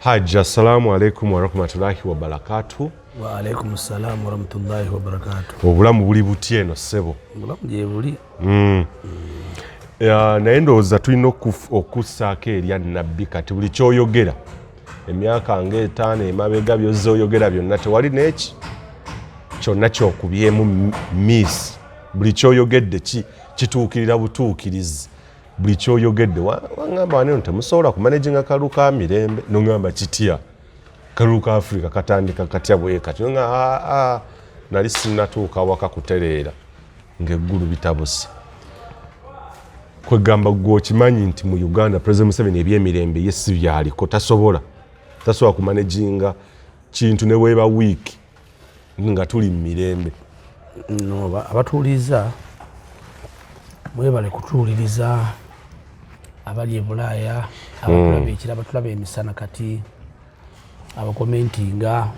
Hajj, assalamu alaikum warahmatullahi wabarakatuh. Wa alaikum salam warahmatullahi wabarakatuh. Obulamu buli butya eno, ssebo? Obulamu gye buli. Naye ndowooza tulina okussaako erya Nabbi. Kati buli kyoyogera emyaka nga 5 emabega, byozza oyogera byonna, tewali n'eki kyonna kyokubyemu miss. Buli kyoyogedde kituukirira butuukirizi. Buli kyoyogedde, waŋŋamba waneno temusobola kumanaginga kalulu ka mirembe, noŋŋamba kitya? Kalulu ka Afrika katandika katya bwe kati? Noŋŋamba aa, nali sinnatuuka waka kutereera ng'eggulu bitabuse. Kwegamba gwe okimanyi nti mu Uganda President Museveni ebyemirembe ye si byaliko, tasobola kumanaginga kintu ne weeba wiiki nga tuli mu mirembe. No, abatuwuliriza mwebale kutuwuliriza, abali e Bulaaya, abatulaba ekiro, abatulaba emisana, kati abakomentinga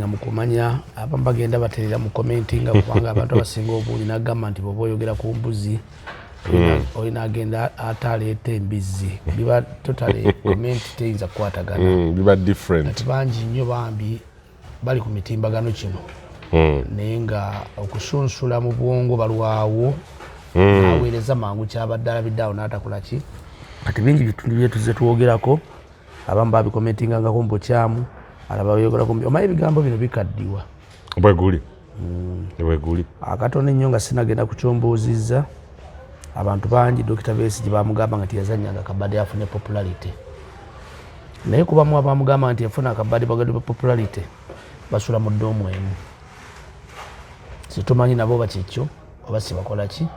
mu kumanya, abamu bagenda baterera mu komentinga, kubanga abantu abasinga obungi nagamba nti bwoba oyogera ku mbuzi, olina agenda ate aleeta embizzi, biba totally comment teyinza kukwatagana. Biba different. Kati bangi nnyo bambi bali ku mitimbagano kino, naye nga okusunsula mu bwongo balwawo, naweereza mangu kyabadde alabidde awo n'atakola ki. Kati bingi bitundu byetuze twogerako, abamu babikomentingangako mu bukyamu, alaba bayogerako omanyi ebigambo bino bikaddiwa. Bweguli, bweguli. Akatono ennyo nga sinagenda kukyombuuzizza, abantu bangi Dr Besigye bamugamba nga tiyazanyanga kabadde afunye popularity, naye kubamu abamugamba nti yafuna akabadde bagadi popularity basula mu dorm emu, situmanyi nabo bakikyo oba sibakola ki.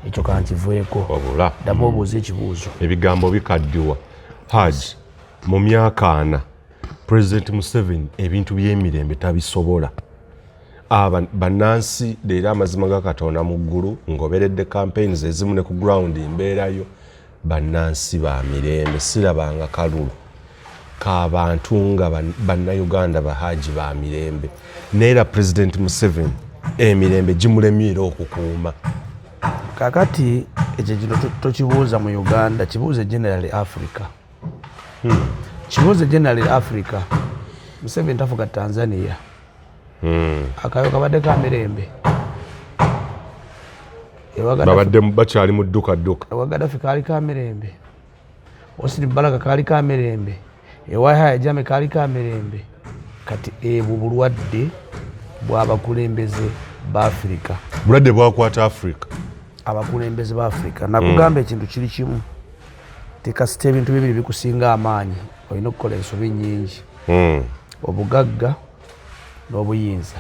Ekyo kankiveeko. Wabula Ddamu obuuza ekibuuzo. Ebigambo bikaddiwa. Hajj, mu myaka 40 President Museveni ebintu by'emirembe tabisobola. Aba bannansi leero, amazima ga Katonda mu ggulu, ngoberedde campaigns ezimu ne ku ground mbeerayo, bannansi ba mirembe. Sirabanga kalulu kabantu nga Bannayuganda bahaji ba mirembe, naye era President Museveni emirembe gimulemye era okukuuma. Kakati ekyo kino tokibuuza mu Uganda, kibuuze generally Africa, kibuuze generally Africa. Museveni tafuga Tanzania, akayo kabadde ka mirembe. Ewa Babadde bakyali mu dduka dduka. Ewa Gaddafi kaali ka mirembe, Hosni Mubarak kaali ka mirembe, ewa Yahya Jammeh kaali ka mirembe. Kati ebwo bulwadde bw'abakulembeze ba Afirika. Bulwadde bwakwata Africa. Abakulembeze ba Afirika, nakugamba ekintu kiri kimu, tekasita ebintu bibiri bikusinga amaanyi, olina okukola ensobi nyingi: obugagga n'obuyinza.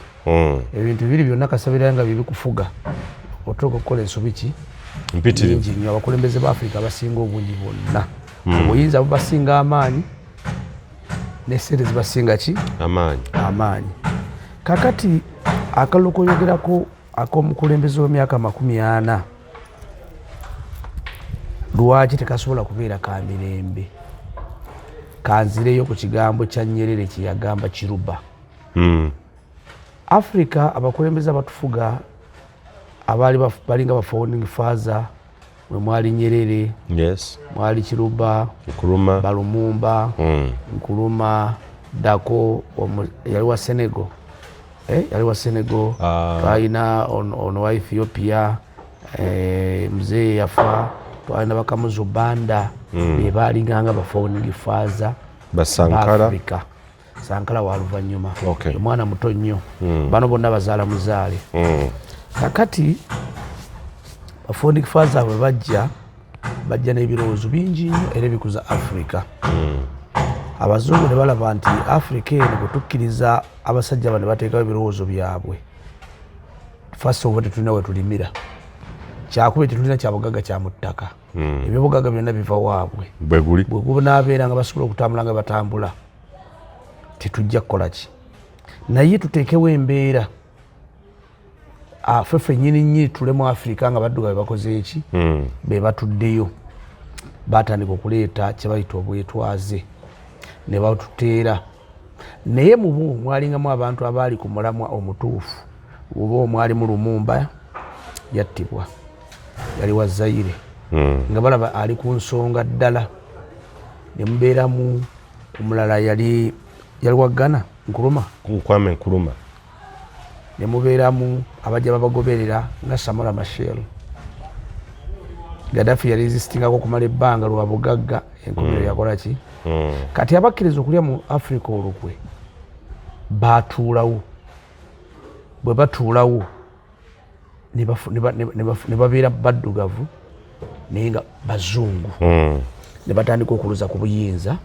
Ebintu bibiri byonna kasabira nga byebikufuga, otuuka okukola ensobi ki? Mpitirivu. Nyingi nnyo. Abakulembeze ba Afirika abasinga obungi bonna, obuyinza bubasinga amaanyi ne sente zibasinga ki? Amaanyi. Amaanyi. Kakati akalulu koyogerako ak'omukulembeze w'emyaka 40, lwaki tekasobola kubeera ka mirembe? Kanzireyo ku kigambo kya Nyerere kyeyagamba Chiluba. Africa, abakulembeze abatufuga abaali balinga ba founding father, mwe mwali Nyerere, mwali Chiluba, Nkrumah. Balumumba, Nkrumah, Dacko yali wa Senegal, yali wa Senegal. Ah. Twalina ono wa Ethiopia, mzee yafa. Twalina bakamuzu Banda, be balinganga ba founding father. Basankara. Africa. Sankara wa luvannyuma. Omwana muto nnyo. Bano bonna bazaala muzaale. Kakati ba founding father bwe bajja, bajja n'ebirowoozo bingi nnyo era ebikuza Africa. Abazungu ne balaba nti Africa eno bwe tukkiriza abasajja bano bateekawo ebirowoozo byabwe, first of all tetulina we tulimira, kyakuba tetulina kyabugagga kya mu ttaka, ebyobugagga byonna biva waabwe. Bwe guli. Bwe gunaabeera nga basobola okutambula nga batambula, tetujja kukola ki? Naye tuteekewo embeera ffe ffennyini nnyini tule mu Afirika nga badduga be bakoze eki, be batuddeyo batandika okuleeta kye bayita obwetwaze ne batuteera. Naye mubo mwalingamu abantu abaali ku mulamwa omutuufu. Oba omwalimu Lumumba, yattibwa, yali wa Zaire, nga balaba ali ku nsonga ddala, ne mubeeramu Omulala yali wa Ghana, Nkrumah. Kwame Nkrumah. Ne mubeeramu abajja babagoberera nga Samora Machel. Gaddafi yali resistingako okumala ebbanga lwa bugagga, enkomero yakola ki? Kati abakkiriza okulya mu Africa olukwe batuulawo. Bwe batuulawo ne babeera baddugavu naye nga bazungu, ne batandika okuluza ku buyinza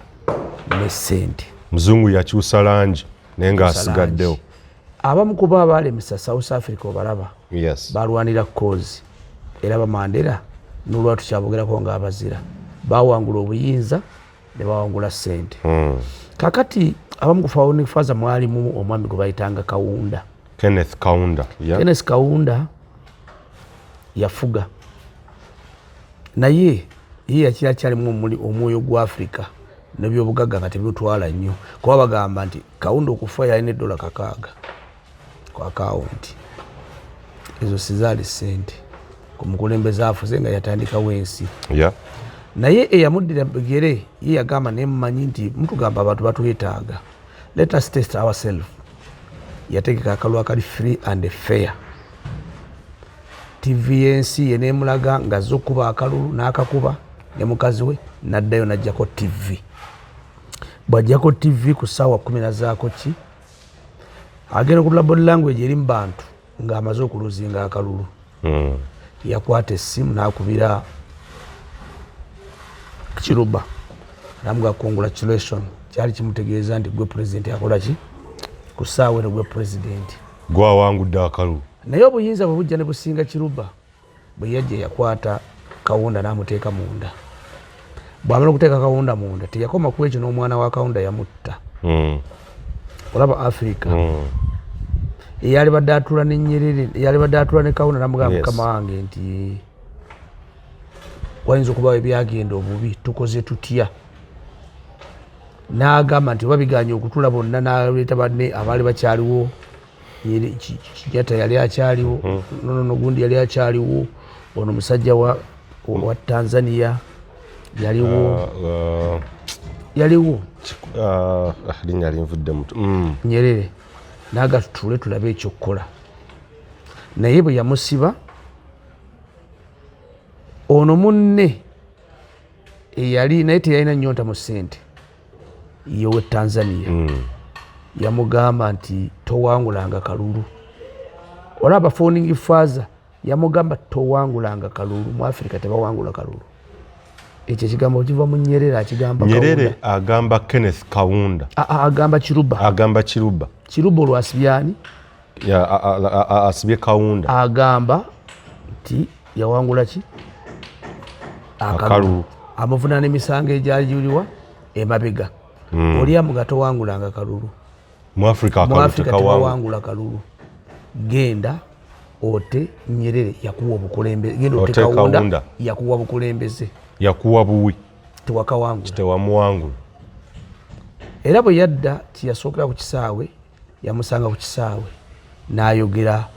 ne ssente. Muzungu yakyusa langi naye ng'asigaddewo. Abamu kuba abalemesa South Africa obalaba, balwanira cause, era bamandera nolwa tukyabogerako ng'abazira bawangula obuyinza ne bawangula ssente. Kakati abamu ku founding father mwalimu omwami gwe bayitanga Kawunda. Kenneth Kaunda, yeah. Kenneth Kaunda yafuga, naye ye yakiri akyalimu omwoyo gwa Africa nebyobugagga nga tebimutwala nnyo, kuba bagamba nti Kaunda okufa yalina $6 ku akawunti. Ezo sizaali ssente ku mukulembeze afuze nga yatandikawo ensi. Naye eyamuddira bigere ye yagamba, naye mumanyi nti mutugamba abantu batwetaaga, let us test ourselves. Yategeka akalulu akali free and fair. TV y'ensi ye nemulaga ng'azze okukuba akalulu, n'akakuba ne mukazi we, n'addayo n'aggyako TV. Bw'aggyako TV ku ssaawa 10 nazaako ki, agenda okutula body language eri mu bantu ng'amaze okuluzinga akalulu. Yakwata essimu n'akubira Chiluba, namuga congratulation. Kyali kimutegeeza nti gwe pulezidenti akola ki ku ssaawa eno, gwe pulezidenti. Gwawangudde akalulu. Naye obuyinza bwe bujja ne businga Chiluba. Bwe yajja yakwata Kawunda n'amuteeka munda. Bw'amala okuteeka Kawunda munda, teyakoma ku ekyo, n'omwana wa Kawunda yamutta. Olaba Africa, eyali badde atula ne Nyerere, eyali badde atula ne Kawunda, namugamba, mukama wange, nti wayinza okubawo ebyagenda obubi, tukoze tutya? N'agamba nti oba biganye okutula bonna, n'aleeta banne abaali bakyaliwo. Kenyatta yali akyaliwo, nono gundi yali akyaliwo, ono musajja wa Tanzania yaliwo. Yaliwo. Linnya linvudde mutu. Nyerere naga tutule tulabe ekyokukola. Naye bwe yamusiba ono munne eyali naye teyalina nnyonta mu ssente yewe Tanzania, yamugamba nti towangulanga kalulu. Olaba founding father yamugamba towangulanga kalulu, mu Africa tebawangula kalulu. Ekyo ekigambo kiva mu Nyerere akigamba. Nyerere agamba Kenneth Kaunda. Agamba Chiluba. Agamba Chiluba. Chiluba olwasibyani? Asibye Kaunda. Agamba nti yawangula ki? Akalulu. Amuvunaana emisango egyajuliwa emabega. Oli amuga towangulanga kalulu. Mu Africa. Mu Africa tebawangula kalulu. Genda ote Nyerere yakuwa obukulembeze, genda ote Kawunda yakuwa bukulembeze. Yakuwa buwi. Tewakawangula. Tewamuwangula. Era bwe yadda tiyasookera ku kisaawe, yamusanga ku kisaawe n'ayogera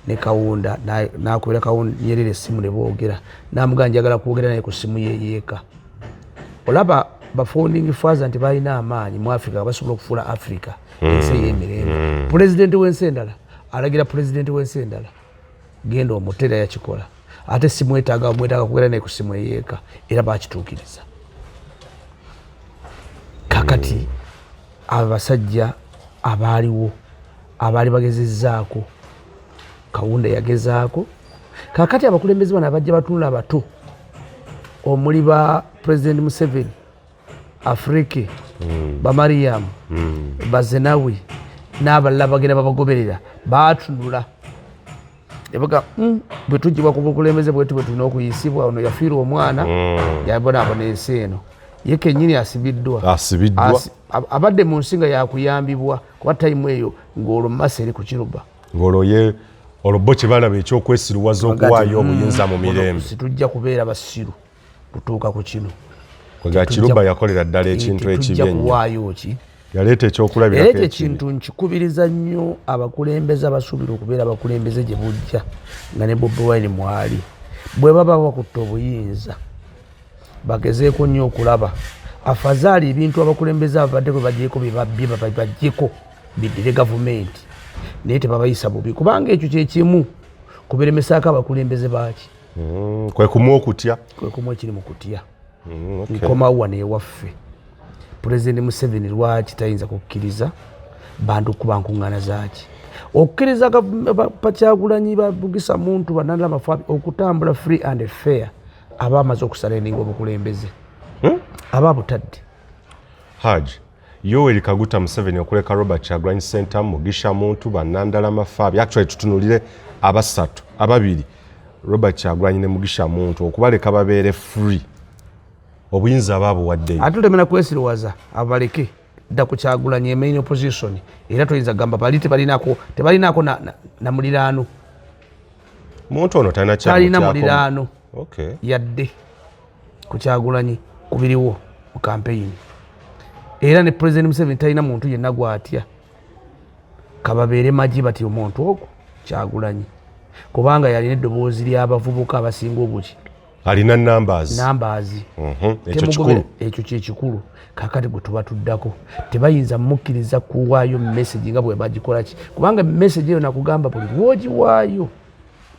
ne Kawunda, n'akubira Kawunda Nyerere essimu ne boogera, n'amugamba njagala kwogera naye ku ssimu ye yeeka. Olaba ba founding father nti balina amaanyi mu Africa nga basobola okufuula Africa ensi ey'emirembe. Pulezidenti w'ensi endala alagira pulezidenti w'ensi endala genda omutera, yakikola ate simwetaaga, mwetaaga kwogera naye ku ssimu eyeeka, era bakituukiriza. Kakati abasajja abaaliwo abaali bagezezzaako, Kawunda yagezaako. Kakati abakulembeze bano abajja batunula abato omuli ba President Museveni, Afriki, Bamariyamu, Bazenawi n'abalala bagenda babagoberera, batunula ebaga bwe tugibwa ku bukulembeze bwetu bwe tulina okuyisibwa. Ono yafiirwa omwana, yabonaabona ensi eno, ye kennyini asibiddwa. Asibiddwa. Abadde mu nsi nga yakuyambibwa, kuba time eyo ng'olwo mumaaso eri ku Kiruba. Ng'olwo ye olwo bo kye balaba ekyokwesiruwaza okuwaayo obuyinza mu mirembe. Situjja kubeera basiru kutuuka ku kino. Kwega Kiruba yakolera ddala ekintu ekibi Tetujja ennyo. kuwaayo ki. Yaleeta Era ekyokulabirako ekyo ekibi. Ekintu nkikubiriza nnyo abakulembeze abasuubira okubeera abakulembeze gye bujja, nga ne Bobi Wine mwali, bwe baba bakutte obuyinza bagezeeko nnyo okulaba Afazaali ebintu abakulembeze ababadde bwe bagyeko bye babbye babagyeko biddire gavumenti, naye tebabayisa bubi, kubanga ekyo kyekimu kuberemesaako abakulembeze baaki. Kwe kumu okutya, kwe kumu ekiri mu kutya. Nkomawo wano ewaffe, Pulezidenti Museveni lwaki tayinza kukkiriza bantu kuba nkuŋŋaana zaaki, okukkiriza Bakyagulanyi, babugisa muntu bananala mafabi okutambula free and fair? Aba amaze okusurrenderinga obukulembeze, aba butadde. Haj Yoweri Kaguta Museveni okuleka Robert Kyagulanyi Ssentamu, Mugisha Muntu, Banandala Mafabi, actually tutunulire abasatu, ababiri, Robert Kyagulanyi ne Mugisha Muntu, okubaleka babeere free, obuyinza aba abuwaddeyo? Ate otemera kwesiruwaza, abaleke dda ku Kyagulanyi, main opposition. Era toyinza kugamba bali tebalinaako na muliraano. Muntu ono talina. Talina muliraano yadde ku Kyagulanyi kubiriwo mu kampeyini. Era ne President Museveni talina muntu yenna gwatya, kababeere magi bati omuntu ogwo Kyagulanyi, kubanga yalina eddoboozi ly'abavubuka abasinga obuki. Alina numbers. Numbers. Ekyo kikulu. Ekyo kyekikulu. Kakati gwe tuba tuddako, tebayinza mukkiriza kuwaayo message nga bwe bagikolaki, kubanga message eyo nakugamba buli lwogiwaayo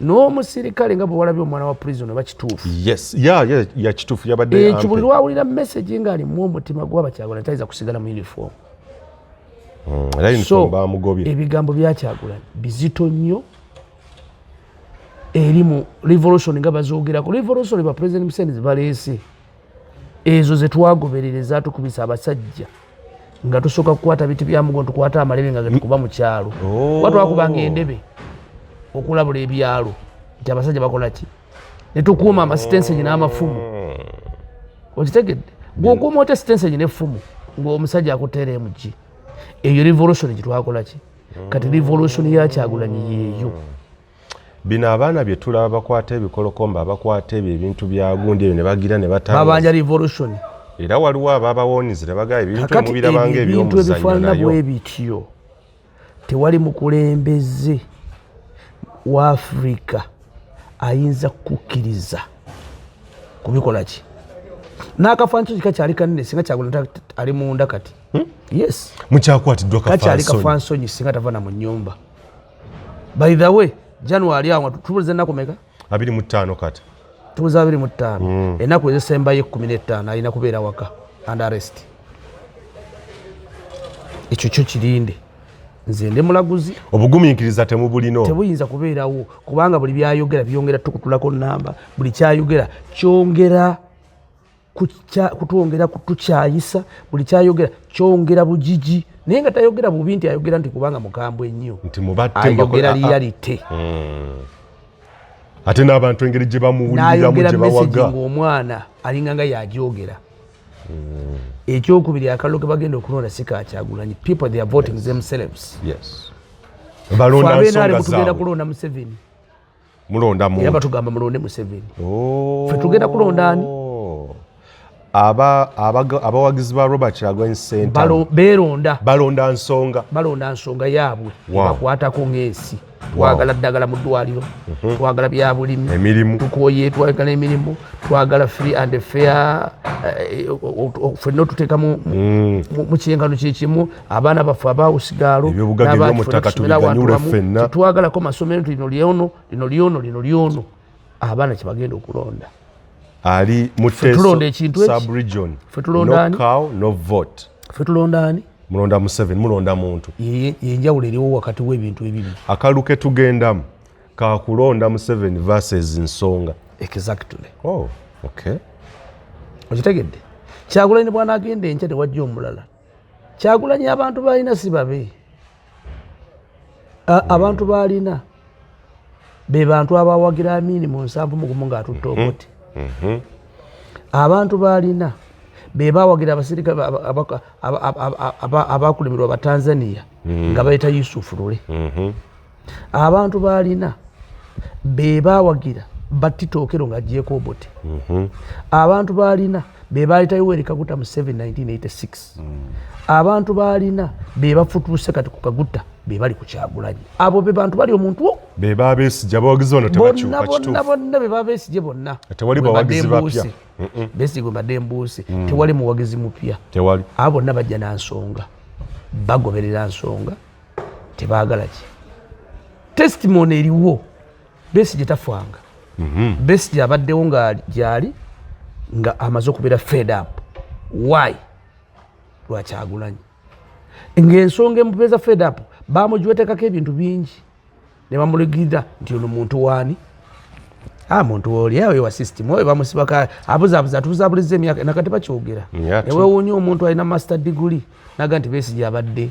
n'omusirikale, nga bwe walabye omwana wa prison, oba kituufu? Yes, ya kituufu, yabadde. Ekyo buli lwawulira message ng'alimu omutima gw'Abakyagulanyi, tayinza kusigala mu uniform. Era uniform bamugobye. Ebigambo byakyagulanyi bizito nnyo eri mu revolution nga bazoogerako. Revolution ba President Museveni zebaleese, ezo zetwagoberera, ezatukubisa abasajja nga tusooka kukwata biti bya mugono, tukwata amalebe nga getukuba mu kyalo. Kuba twakubanga endebe okulabula ebyalo nti abasajja bakola ki, netukuuma amasitensenyi n'amafumu. Okitegedde? Gwokuuma otya sitensenyi n'effumu ng'omusajja akuteera emugi? Eyo revolution gyetwakola ki. Kati revolution ya Kyagulanyi yeeyo. Bino abaana bye tulaba bakwata ebikolokomba, abakwata ebyo ebintu bya gundi ebyo ne bagira ne babanja revolution. Era waliwo ababawonizi ne bagaba ebintu. Kakati mubirabanga ebintu ebyomuzannyo ebifaanana nayo. Bwe bityo, tewali mukulembeze wa Afirika ayinza kukkiriza kubikola ki. N'akafanso kakyali kanene singa Kyagulanyi ali munda kati. Yes. Mukyakwatiddwa. Kakyali. Kafansonyi. Kafansonyi singa tava na mu nyumba. By the way, January awo tubuliza ennaku meka? 25 kati. Tubuza 25. Ennaku ezisembayo 15 alina kubeera waka under arrest. Ekyo kyo kirinde, nze ndi mulaguzi. Obugumiikiriza temubulina. Tebuyinza kubeerawo, kubanga buli byayogera byongera tukutulako namba, buli kyayogera kyongera kutwongera kutukyayisa, buli kyayogera kyongera bugigi, naye nga tayogera bubi nti ayogera nti kubanga mukambwe nnyo. Nti mubatte. Ayogera reality. Ate n'abantu engeri gye bamuwuliriramu, n'ayogera gye message bawaga. Ng'omwana alinga nga yajogera. Ekyokubiri, akalulu ke bagenda okulonda si kakyagulanyi. People, they are voting themselves. Yes, balonda abenaale nsonga mutugenda zaabwe. Kulonda Museveni. Mulonda Era muntu. batugamba mulonde Museveni. Oh. Ffe tugenda kulonda ani? Abawagizi ba Robert Kyagulanyi Ssentamu Beeronda. Balonda nsonga. Balonda nsonga yaabwe ebakwatako ng'ensi. Twagala ddagala mu ddwaliro, twagala byabulimi, Emirimu. Tukoye, twagala emirimu, twagala free and fair, ffenna otuteeka mu kyenkano kyekimu, abaana baffe abawusigaalo. Ebyobugagga eby'omu ttaka tubiganyule ffenna. Tetwagalako masomero nti lino lyono, lino lyono, lino lyono. Abaana kyebagenda okulonda. Ali mu Ffe tulonda ekintu eki? Sub region. Ffe tulonda No ani? cow, no vote. Ffe tulonda ani? Mulonda Museveni, mulonda muntu. Yenjawulo eriwo wakati w'ebintu ebibiri. Akalulu ke tugendamu kakulonda Museveni versus nsonga. Exactly. Oh, okay. Okitegedde? Kyagulanyi bwanagenda enkya tewajja omulala. Kyagulanyi abantu balina si babe. Abantu balina be bantu abawagira Amini mu 71 ng'atutte Obote. Abantu balina be bawagira abasirikale abakulemerwa Abatanzania nga bayita Yusufu Lule. Abantu balina be bawagira Batito Okello ng'agyeko Obote. Abantu balina be bayita Yoweri Kaguta Museveni 1986. Abantu balina be bafutuuse kati ku Kaguta. Be bali ku Kyagulanyi, abo be bantu bali omuntu ogwo. Be babesigye, abawagizi bano tebakyuka. Bonna bonna. Kituufu. Bonna be babesigye bonna. Tewali Bwe bawagizi mbadde bapya. mbuuse. Besigye gwe mbadde mbuuse, tewali muwagizi mupya. Tewali. Abo bonna bajja na nsonga, bagoberera nsonga, tebaagala ki testimony eriwo. Besigye tafanga. Besigye abaddewo nga gyali nga amaze okubeera fed up. Why? Lwakyagulanyi, ng'ensonga emubeeza fed up, bamujwetekako ebintu bingi ne bamuligirira nti ono muntu waani. Ah, muntu oli awo wa system oyo bamusibaka, abuzaabuza, atubuzaabuliza emyaka, nakati bakyogera. Newewuunya omuntu alina master degree naga nti Besigye abadde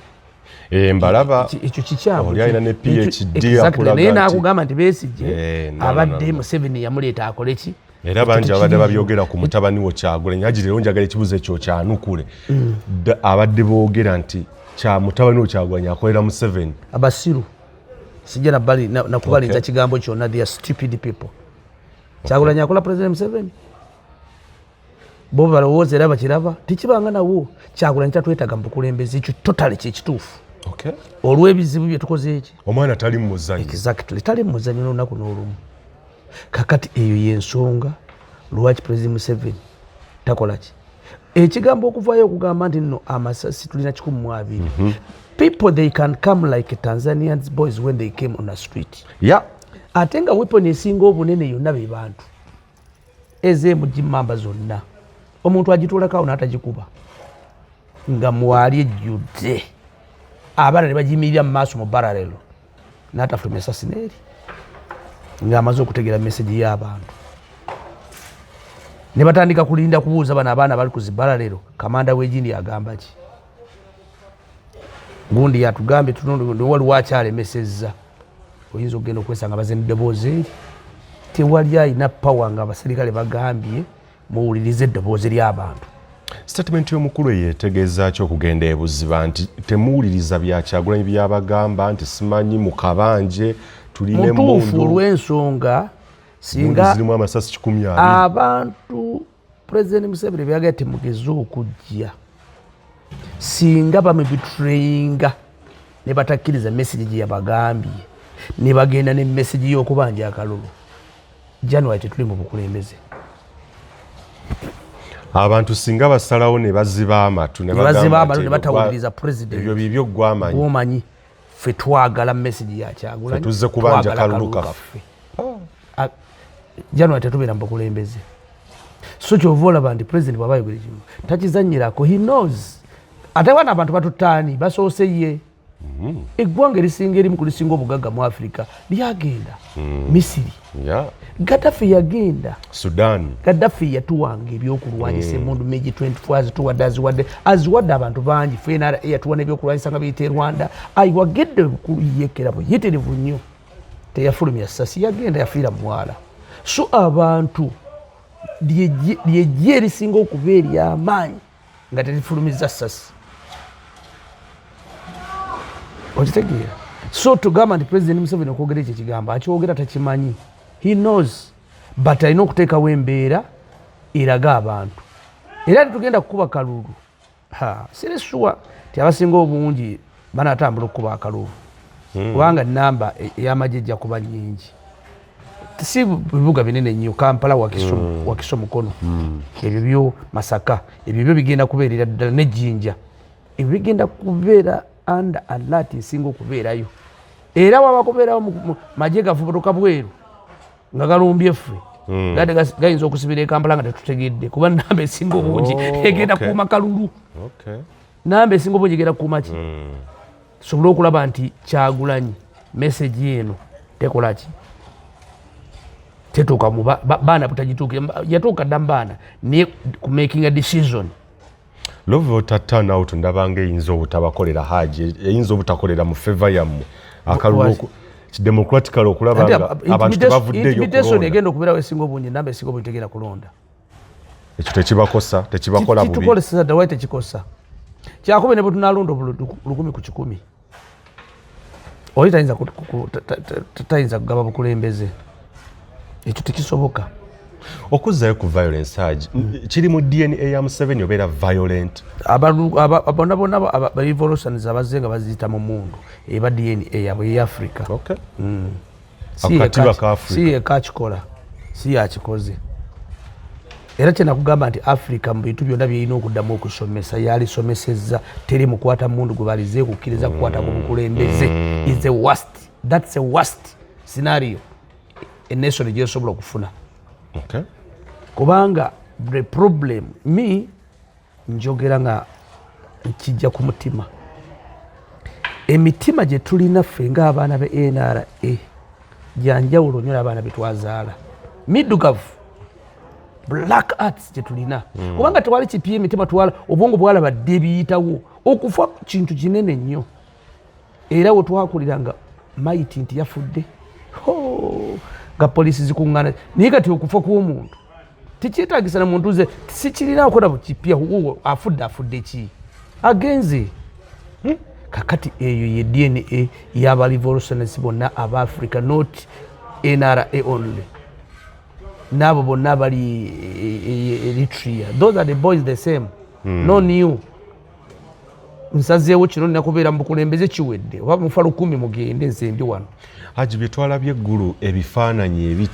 Eh, mbalaba. Ekyo kikyamu. Oli alina ne PhD. Exactly. Akulaga Naye nakugamba nti Besigye Eh, no, no, abadde no, no. Museveni yamuleeta akole ki? Era bangi abadde babyogera ku mutabani wo Kyagulanyi. Haji, leero njagala ekibuzo ekyo kyanukule. Abadde boogera nti kya mutabani wo Kyagulanyi akolera Museveni. Abasiru, sijja nakubalinza kigambo kyonna. They are stupid people. Kyagulanyi akola President Museveni? Bo balowooza era bakiraba tekibanga nawo. Kyagulanyi tatwetaaga mu bukulembeze, ekyo totally kyekituufu. Olw'ebizibu bye tukoze eki. Omwana tali mu muzannyo. Exactly, tali mu muzannyo n'olunaku n'olumu. Kakati eyo yensonga lwaki President Museveni takola ki ekigambo okuvaayo okugamba nti nno amasasi tulina 120. People, they can come like Tanzanians boys when they came on the street. Ate nga weapon esinga obunene yonna be bantu, ezemugimamba zonna omuntu agituulako awo n'atagikuba nga mwali ejjudde abaana ne bagiyimirira mu maaso mu bararelo n'atafuluma esasi neeri ng'amaze okutegeera message y'abantu ne batandika kulinda kubuuza bano abaana bali ku zibaralero, kamanda w'egindi agamba ki, gundi yatugambye waliwo akyalemesezza. Oyinza okugenda okwesanga baze neddoboozi eri, tewali alina power nga abaserikale bagambye muwulirize eddoboozi ly'abantu. Statement y'omukulu eyo etegeeza ki, okugenda ebuziba nti temuwuliriza bya Kyagulanyi byabagamba nti simanyi mu kabanje tulina Mutuufu. emmundu Olw'ensonga emmundu singa zirimu amasasi 120. Abantu President Museveni byagala temugeze okujja, singa bamubetrayinga ne batakkiriza message gye yabagambye ne bagenda ne message y'okubanja akalulu, January tetuli mu bukulembeze. Abantu singa basalawo ne baziba amatu ne baziba bagamba amatu nti ne batawuliriza president. Ebyo bibyo gwamanyi. Gwomanyi, ffe twagala message ya Kyagulanyi. Ffe tuzze kubanja twagala kalulu kaffe. January tetubeera mu bukulembeze. So kyova olaba nti president bw'aba ayogera ekimu takizanyirako, he knows. Ate wana abantu batutaani basoose ye. Eggwanga erisinga, erimu ku lisinga obugagga mu Africa lyagenda, Misiri. Gaddafi yagenda. Sudan. Gaddafi yatuwanga ebyokulwanyisa, emundu MiG 24 azituwadde, aziwadde, aziwadde abantu bangi. FNRA yatuwa n'ebyokulwanyisa nga biyita e Rwanda. Ayiwagedde yekera buyitirivu nnyo, teyafulumya sasi, yagenda yafiira mwala. So abantu lyejje erisinga okuba eryamaanyi nga terifulumiza sasi, okitegeera? So tugamba nti President Museveni okwogera ekyo ekigambo akyogera takimanyi. He knows, but alina okuteekawo embeera eraga abantu. Era tetugenda kukuba kalulu. Siri sure ti abasinga obungi banatambula okukuba akalulu, kubanga namba ey'amagye ejja kuba nyingi. Si bibuga binene nnyo, Kampala, Wakiso, Wakiso, Mukono, ebyo byo Masaka, ebyo byo bigenda kubeerera ddala nejjinja, ebyo bigenda kubeera under alert nsinga okubeerayo. Era waba kubeerawo magye gavubutuka bweru nga galumbye ffe, gadde gayinza okusibira e Kampala nga tetutegedde, kuba namba esinga obungi egenda kuuma kalulu. Namba esinga obungi egenda kuuma ki, tusobole okulaba nti Kyagulanyi message eno tekola ki, tetuuka mu baana butagituukira. Yatuuka dda mu baana, naye ku making a decision. Low voter turnout ndabanga eyinza obutabakolera, Haji, eyinza obutakolera mu favor yammwe akalulu democratically, okulaba Ate nga abantu tebavuddeyo intimidation kulonda. Egenda okubeerawo esinga obungi, namba esinga obungi tegenda kulonda. Ekyo tekibakosa, tekibakola bubi? Kitukoleseza dda. Wali tekikosa kyakubi ne bwe tunalonda obululu 1000 ku 100, oli tayinza kugaba bukulembeze, ekyo tekisoboka. Okuzzayo ku violence, Haji, kiri mu DNA ya Museveni obeera violent? Bonna bonna ba revolutions abazze nga baziyita mu mundu, eba DNA yabwe ey'Africa. Akatiba ka Africa. Si yekka akikola, si yakikoze. Era kyenakugamba nti Africa mu bintu byonna byerina okuddamu okusomesa, yalisomesezza teri mukwata mundu gwe balize kukkiriza kukwata ku bukulembeze. Is the worst, that's a worst scenario e nation gyesobola okufuna. Kubanga the problem, me njogera nga nkijja ku mutima, emitima gye tulina ffe ng'abaana be NRA gyanjawulo nnyo n'abaana betwazaala middugavu, black arts gye tulina, kubanga tewali kipya emitima twala obwongo bwalaba dde ebiyitawo. Okufa kintu kinene nnyo, era we twakulira nga maiti nti yafudde, ho, nga poliisi zikuŋŋaana. Naye kati okufa kw'omuntu tekyetagisa na muntu ze sikirinaako na kipya. Wuwo afudde, afudde ki? Agenze. Kakati eyo ye DNA y'aba revolutionaries bonna aba Africa, not NRA only, n'abo bonna abali Eritrea. Those are the boys, the same. No new nsazeewo kino, nina kubeera mu bukulembeze, kiwedde. Oba mufa 1000 mugende, nze ndi wano. Haji, bye twalabye eggulu, ebifaananyi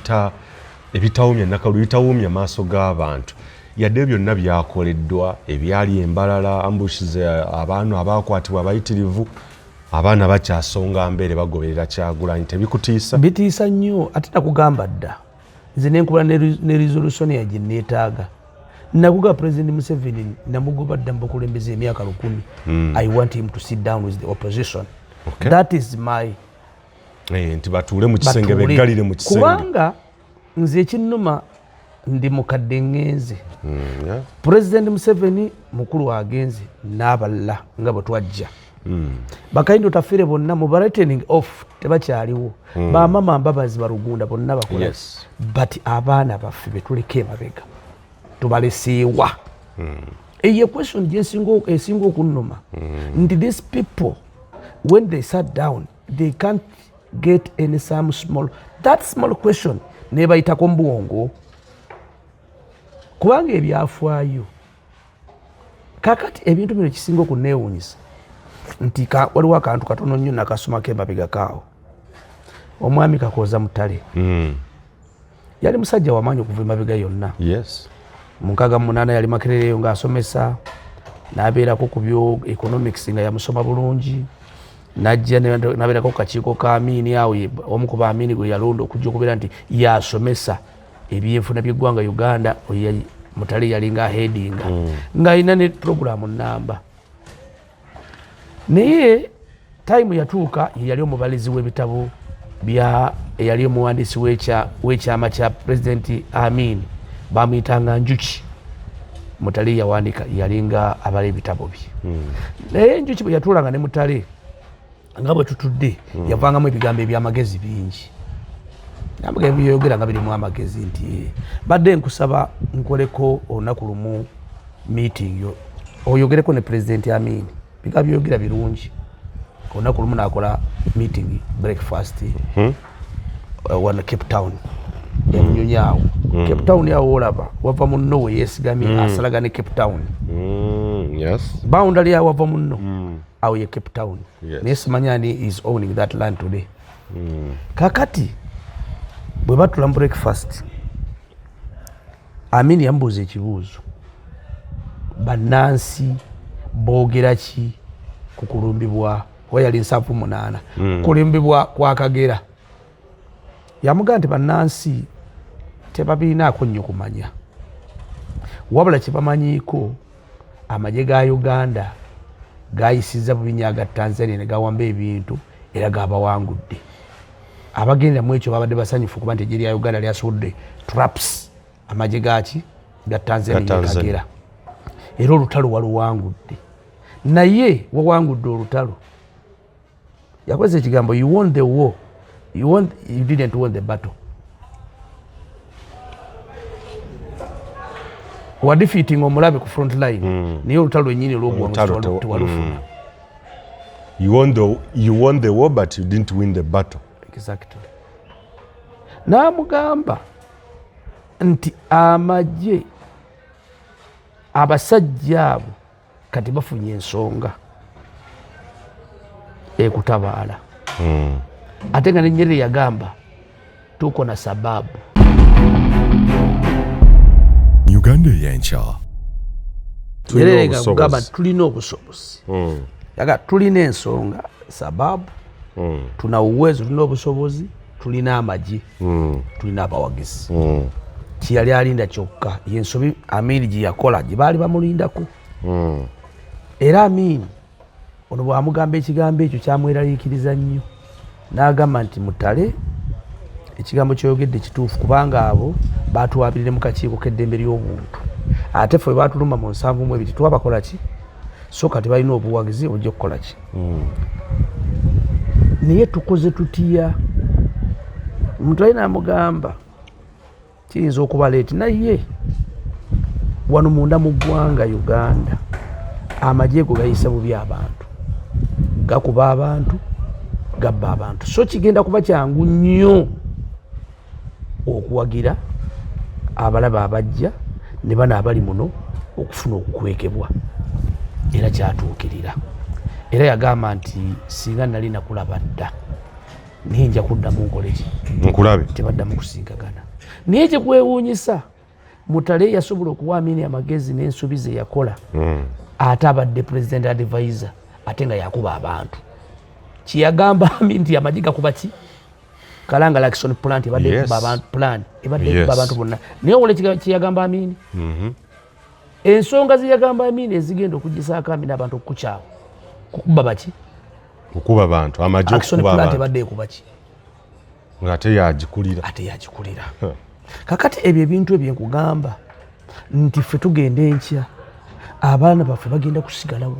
ebitawumya nakalu, bitawumya maaso g'abantu, yadde byonna byakoleddwa, ebyali embalala, ambushes, abaana abakwatibwa abayitirivu, abaana bakyasonga mbeere bagoberera Kyagulanyi, tebikutiisa? Bitiisa nnyo. Ate nakugamba dda nze nenkuba ne resolution yagye neetaaga. Nakuga President Museveni namugoba dda mu bukulembeze emyaka 1000. I want him to sit down with the opposition. That is my nti batuule mu kisenge. Batuule. Beggalire mu kisenge. Kubanga nze ekinnuma, ndi mukadde, ŋŋenze. President Museveni mukulu agenze n'abalala nga bwe twajja. Bakaindi Otafiire bonna mu writing off, tebakyaliwo. Bamama Mbabazi, Barugunda, bonna bakola. But abaana baffe betuleka emabega tubaleseewa? Eyo question gyesinga esinga okunnuma, nti these people, when they sat down, they can't get any some small, that small question nebayitako mu bwongo, kubanga ebyafaayo. Kakati ebintu bino kisinga okuneewunyisa nti waliwo akantu katono nnyo nakasomako emabega kaawo. Omwami Kakooza Mutale yali musajja wamaanyi okuva emabega yonna. Mu 68 yali Makerereyo ng'asomesa, n'abeerako ku byo economics nga yamusoma bulungi, najja n'abeerako ku kakiiko ka Amiini awo, omu ku baamiini gwe yalonda okujja okubeera nti yasomesa ebyenfuna by'eggwanga Uganda. Oyo Mutale yalinga headinga, ng'alina ne programu namba. Naye time yatuuka, ye yali omubalizi w'ebitabo bya eyali omuwandiisi w'ekyama kya President Amin, bamuyitanga Njuki. Mutale yawandika, yalinga abala ebitabo bye. Naye Enjuki bwe yatuulanga ne Mutale nga bwe tutudde, yavangamu ebigambo ebyamagezi bingi. Byeyogera nga birimu amagezi nti badde nkusaba nkoleko olunaku lumu meeting oyogereko ne President Amin. Bigambo byeyogera birungi. Olunaku lumu nakola meeting, breakfast, wano Cape Town, emunyonyi awo. Cape Town awo olaba wava munno we yeesigamye, asalaga ne Cape Town. Boundary awo wava munno awo ye Cape Town. Naye simanyi ani is owning that land today. Kakati bwe batula mu breakfast, Amin yamubuuza ekibuuzo: bannansi boogera ki ku kulumbibwa, oba yali 78, kulumbibwa kwa Kagera? Yamugamba nti bannansi tebabiinaako nnyo kumanya, wabula kyebamanyiiko amagye ga Uganda gayisiza bubi aga Tanzania ne gawamba ebintu era gabawangudde. Abagenda mu ekyo babadde basanyufu kuba nti eggye lya Uganda lyasobodde traps amagye gaki ga Tanzania. Ga Tanzania. Kagera era olutalo waluwangudde, naye wawangudde olutalo, yakozesa ekigambo "you won the war", you didn't won the battle. Wa defeating omulabe ku front line, naye olutalo lwennyini olw'obuwanguzi Olutalo tewalufuna. You won the war, but you didn't win the battle. Exactly. N'amugamba Nti amagye abasajja abo kati bafunye ensonga ekutabaala. Ate nga ne Nyerere yagamba tuko na sababu. Uganda Eyenkya. Nyerere gamba tulina obusobozi. Yaga tulina ensonga sababu, tuna uwezo, tulina obusobozi, tulina amagye, tulina abawagizi. Kiyali alinda kyokka yensobi Amini gye yakola gye baali bamulindako. Era Amini ono bw'amugamba ekigambo ekyo kyamweraliikiriza nnyo, n'agamba nti Mutale, ekigambo kyoyogedde kituufu, kubanga abo batuwabirire mu kakiiko k'eddembe ly'obuntu, ate ffe batuluma mu 72 twabakola ki? So kati balina obuwagizi obujja okukola ki? Naye tukoze tutya? Mutale n'amugamba kiyinza okuba late, naye wano munda mu ggwanga Uganda amagye go gayisa bubi abantu, gakuba abantu, gabba abantu, so kigenda kuba kyangu nnyo okuwagira abalaba abajja ne bano abali muno okufuna okukwekebwa. Era kyatuukirira. Era yagamba nti singa nali nakulaba dda, naye nja kuddamu nkoleki? Nkulabe. Tebaddamu kusinkagana. Naye kyekwewuunyisa, Mutale yasobola okuwa Amini amagezi n'ensobi ze yakola, ate abadde president advisor, ate nga yakuba abantu. Kyeyagamba Amini nti amagye gakuba ki? Kalangala Action Plant ebadde ekuba abantu, plan ebadde ekuba abantu bonna. Naye owola kyeyagamba Amini, ensonga zeyagamba Amini ezigenda okugisaako Amini abantu okukukyawa, kukuba baki? Kukuba bantu, amagye. Action okukuba Plant abantu. Ebadde ekuba ki? Ng'ate yagikulira. Ate yagikulira. Kakati ebyo ebintu ebyo nkugamba nti ffe tugenda enkya, abaana baffe bagenda kusigala wa?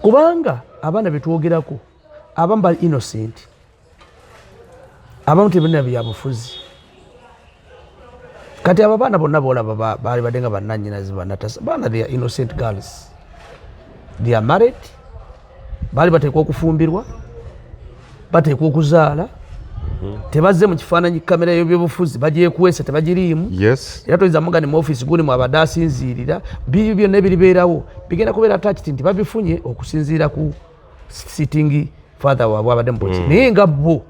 Kubanga abaana betwogerako abamu bali innocent, abamu tebalina byabufuzi. Kati abo abaana bonna bolaba baali badde nga bannanyinazi banatasa baana, they are innocent girls, they are married, baali bateekwa okufumbirwa, bateekwa okuzaala. Tebazze mu kifaananyi kamera y'ebyobufuzi, bagyekwesa, tebagiriimu. Era toyinza muga ni mu office gundi mwabadde asinziirira. Biri byonna ebiribeerawo bigenda kubeera attached nti babifunye okusinziira ku sitting father waabwe abadde mu polisi. Naye nga bo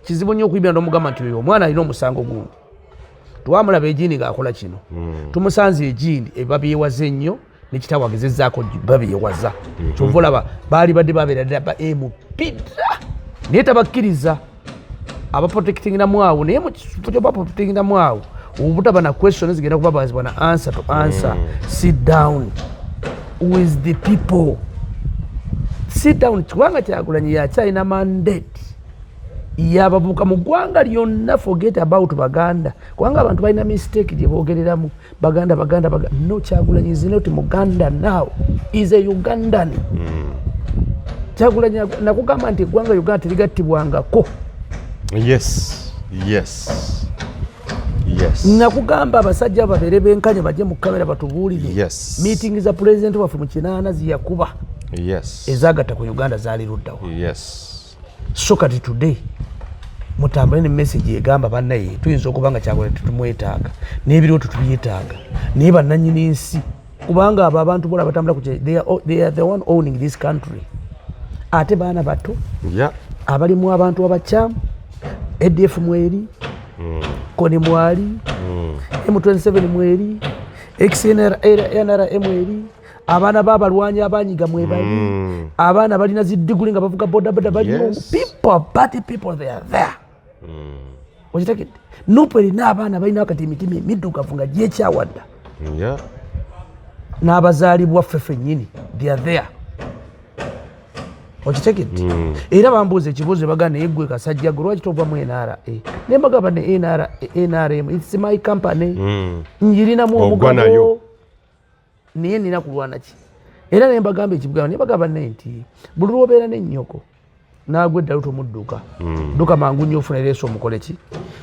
kizibu nnyo okuyimira n'omugamba nti oyo omwana alina omusango gundi, twamulaba egindi ng'akola kino, tumusanze egindi, ebiba byewaze nnyo nekitawe agezezzaako babyewaza. Kyova olaba baali badde babeera ddala ba MP dda, naye tabakkiriza, abaprotectingiramu awo. Naye mu kifo kyobaprotectingiramu awo, obutaba na question zigenda kubabazibwa na answer to answer. Sit down with the people, sit down, kubanga Kyagulanyi yakyalina mandate yabavubuka mu ggwanga lyonna. Forget about Baganda, kubanga abantu balina mistake gye boogereramu Baganda, Baganda, Baganda. No, Kyagulanyi is not Muganda, now is a Ugandan. Kyagulanyi nakugamba nti eggwanga Uganda terigattibwangako. Nakugamba abasajja babeere benkanya, bajje mu kamera batubuulire. Meeting za pulezidenti waffe mu 80 ziyakuba ezagatta ku Uganda zaali luddawa? So kati today mutambule ne message egamba bannaye tuyinza okuba nga Kyagulanyi tetumwetaaga n'ebiriwo tetubyetaaga, naye bannanyini nsi, kubanga abo abantu bola batambula ku they are the one owning this country. Ate baana bato abalimu abantu abakyamu, ADF mweri, Kony mwali, M27 mweri, XNRA mweri, abaana b'abalwanyi abanyiga mwebali, abaana balina zidiguli nga bavuga bodaboda balimu. People, bad people, they are there. Okitegedde? NUP erina abaana balina kati emitima emiddugavu nga gyekyawadda n'abazaalibwa ffe ffennyini, they are there. Okitegedde? Era bambuuza ekibuuzo, baga naye gwe kasajja gwe lwaki tova mu NRA? Naye mbagamba ne NRA, NRM, it's my company, njirinamu Ogwa omugabo. Nayo. Naye nina kulwana ki? Era ne mbagamba ekibugambo, naye bagamba naye nti buli lwobeera n'ennyoko nagwa eddalu tomudduka, dduka mangu nnyo ofuna ereesa omukole ki?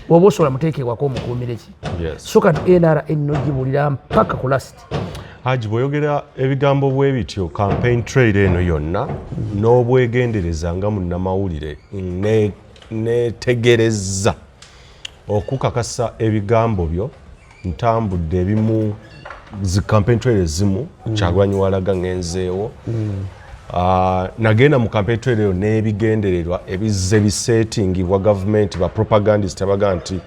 Bw'oba osobola muteekewako omukuumire ki? So kati NRA nogibulira mpaka ku last. Haji, bw'oyogera ebigambo bwe bityo, campaign trail eno yonna n'obwegendereza nga munnamawulire netegereza. Okukakasa ebigambo byo, ntambudde ebimu zi campaign trail ezimu. Kyagulanyi walaga ngenzeewo. Nagenda mu campaign trail eyo n'ebigendererwa ebizze bisetingibwa gavumenti, ba propagandist abaga nti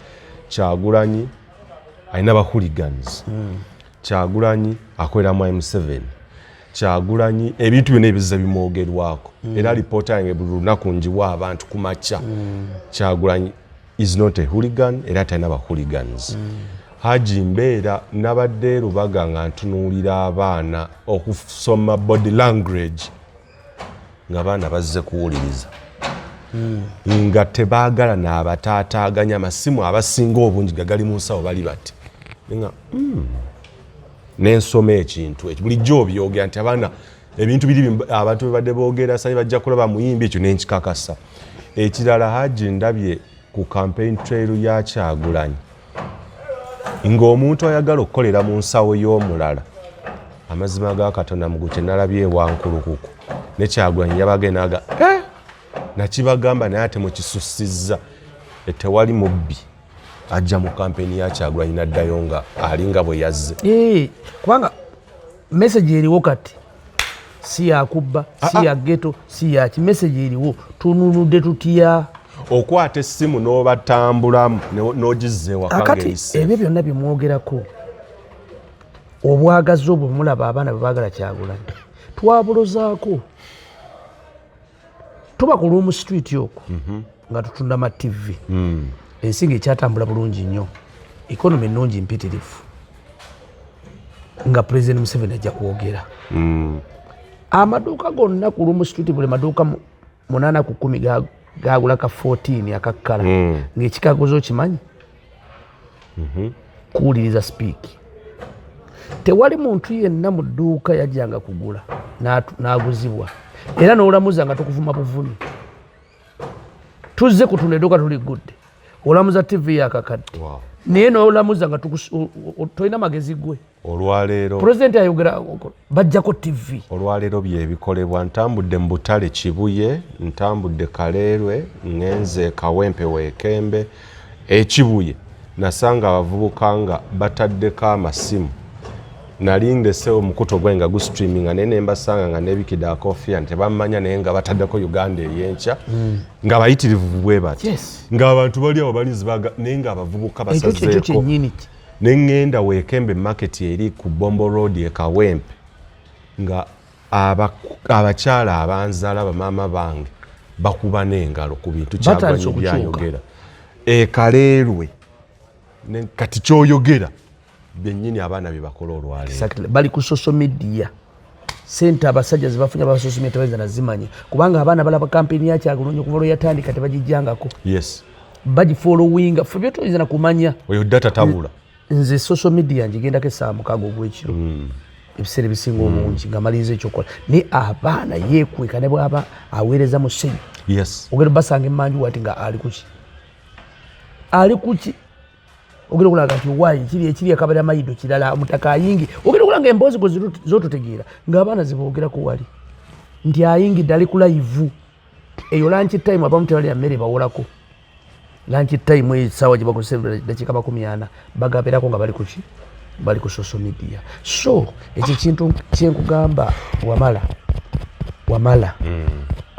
Kyagulanyi alina ba hooligans, Kyagulanyi akolera mu M7, Kyagulanyi ebintu byonna ebizze bimwogerwako. Era lipoota yange buli lunaku njiwa abantu ku makya. Kyagulanyi is not a hooligan, era talina ba hooligans. Haji, mbeera nabadde Lubaga nga ntunuulira abaana okusoma body language, ng'abaana bazze kuwuliriza, nga tebaagala n'abataataaganya. Amasimu abasinga obungi nga gali mu nsawo, bali bati nga nensoma ekintu ekyo. Bulijjo obyogera nti abaana ebintu biri abantu bebadde boogera sanyi bajja kulaba muyimbi, ekyo nenkikakasa. Ekirala, Haji, ndabye ku campaign trail ya Kyagulanyi ng'omuntu ayagala okukolera mu nsawo y'omulala. Amazima ga Katonda, mugu kye nalabye ewankulukuku ne Kyagulanyi yabagenda aga eh! Nakibagamba naye ate mukisussizza. Tewali mubbi ajja mu kampeni ya Kyagulanyi n'addayo nga alinga bwe yazze. Eh, kubanga message eriwo kati si yakubba, si ya ghetto, si yaki. Message eriwo, tununudde tutya? Okwata essimu n'obatambulamu n'ogizza ewaka. Akati ng'eyise. Ebyo byonna byemwogerako, obwagazi obwo mulaba abaana bwe baagala Kyagulanyi, twabulozaako. Tuba ku Luwum Street okwo nga tutunda ma TV. Ensi nga ekyatambula bulungi nnyo, economy ennungi mpitirivu, nga President Museveni ajja kwogera. Amaduuka gonna ku Luwum Street, buli maduuka 8 ku 10 gagula ka 14 akakkala, ng'ekikaguzo okimanyi, kuwuliriza speech. Tewali muntu yenna mu dduuka yajjanga kugula n'aguzibwa, era n'olamuza nga tukuvuma buvumi. Tuzze kutunda edduuka, tuliggudde, olamuza TV yakakadde. Naye n'olamuza nga tolina magezi gwe. Olwaleero Pulezidenti ayogera, bajjako TV. Olwaleero byebikolebwa. Ntambudde mu butale Kibuye, ntambudde Kaleerwe, ŋŋenze Kawempe, Weekembe. Ekibuye nasanga abavubuka nga bataddeko amasimu. Nali ndesewo omukutu ogwange nga gustreaminga, naye nembasanga nga nebikidde akofia nti tebamanya, naye nga bataddeko Uganda Eyenkya, nga bayitirivu bwe bati, ng'abantu bali awo balinzi baga, naye ng'abavubuka Ekyo kyekyo basazeeko. kyennyini. Ne ŋŋenda Weekembe Market eri ku Bombo Road e Kawempe, nga abakyala abanzaala, bamaama bange, bakuba n'engalo ku bintu Batandise Kyagulanyi okukyuka. byayogera ekaleerwe. Kati kyoyogera byennyini abaana bye bakola olwaleero. Exactly. Bali ku social media. Sente abasajja zebafunye aba social media tebayinza nazimanya, kubanga abaana balaba kampeni ya Kyagulanyi okuva lwe yatandika, tebagijjangako. Bagifollowinga, ffe byetoyinza nakumanya. Oyo data tabula. Nze social media ngigendako essaawa 6 ogwekiro, ebiseera ebisinga obungi nga maliriza ekyokola, naye abaana yeekweka ne bwaba aweereza musenyu. Ogenda basanga emanju wati nga ali kuki, ali kuki. Ogenda okulaga nti waayi kiri ekiri akabali amayido kirala, omutaka ayingi. Ogenda okulanga emboozi gwe zototegeera ng'abaana zeboogerako wali nti ayingidde, ali ku live eyo. Lunch time abamu tebalya mmere, bawolako lunch time eyo, essaawa gye bakozesa dakiika 40, bagabeerako nga bali kuki, bali ku social media. So ekyo ekintu kyenkugamba, wamala wamala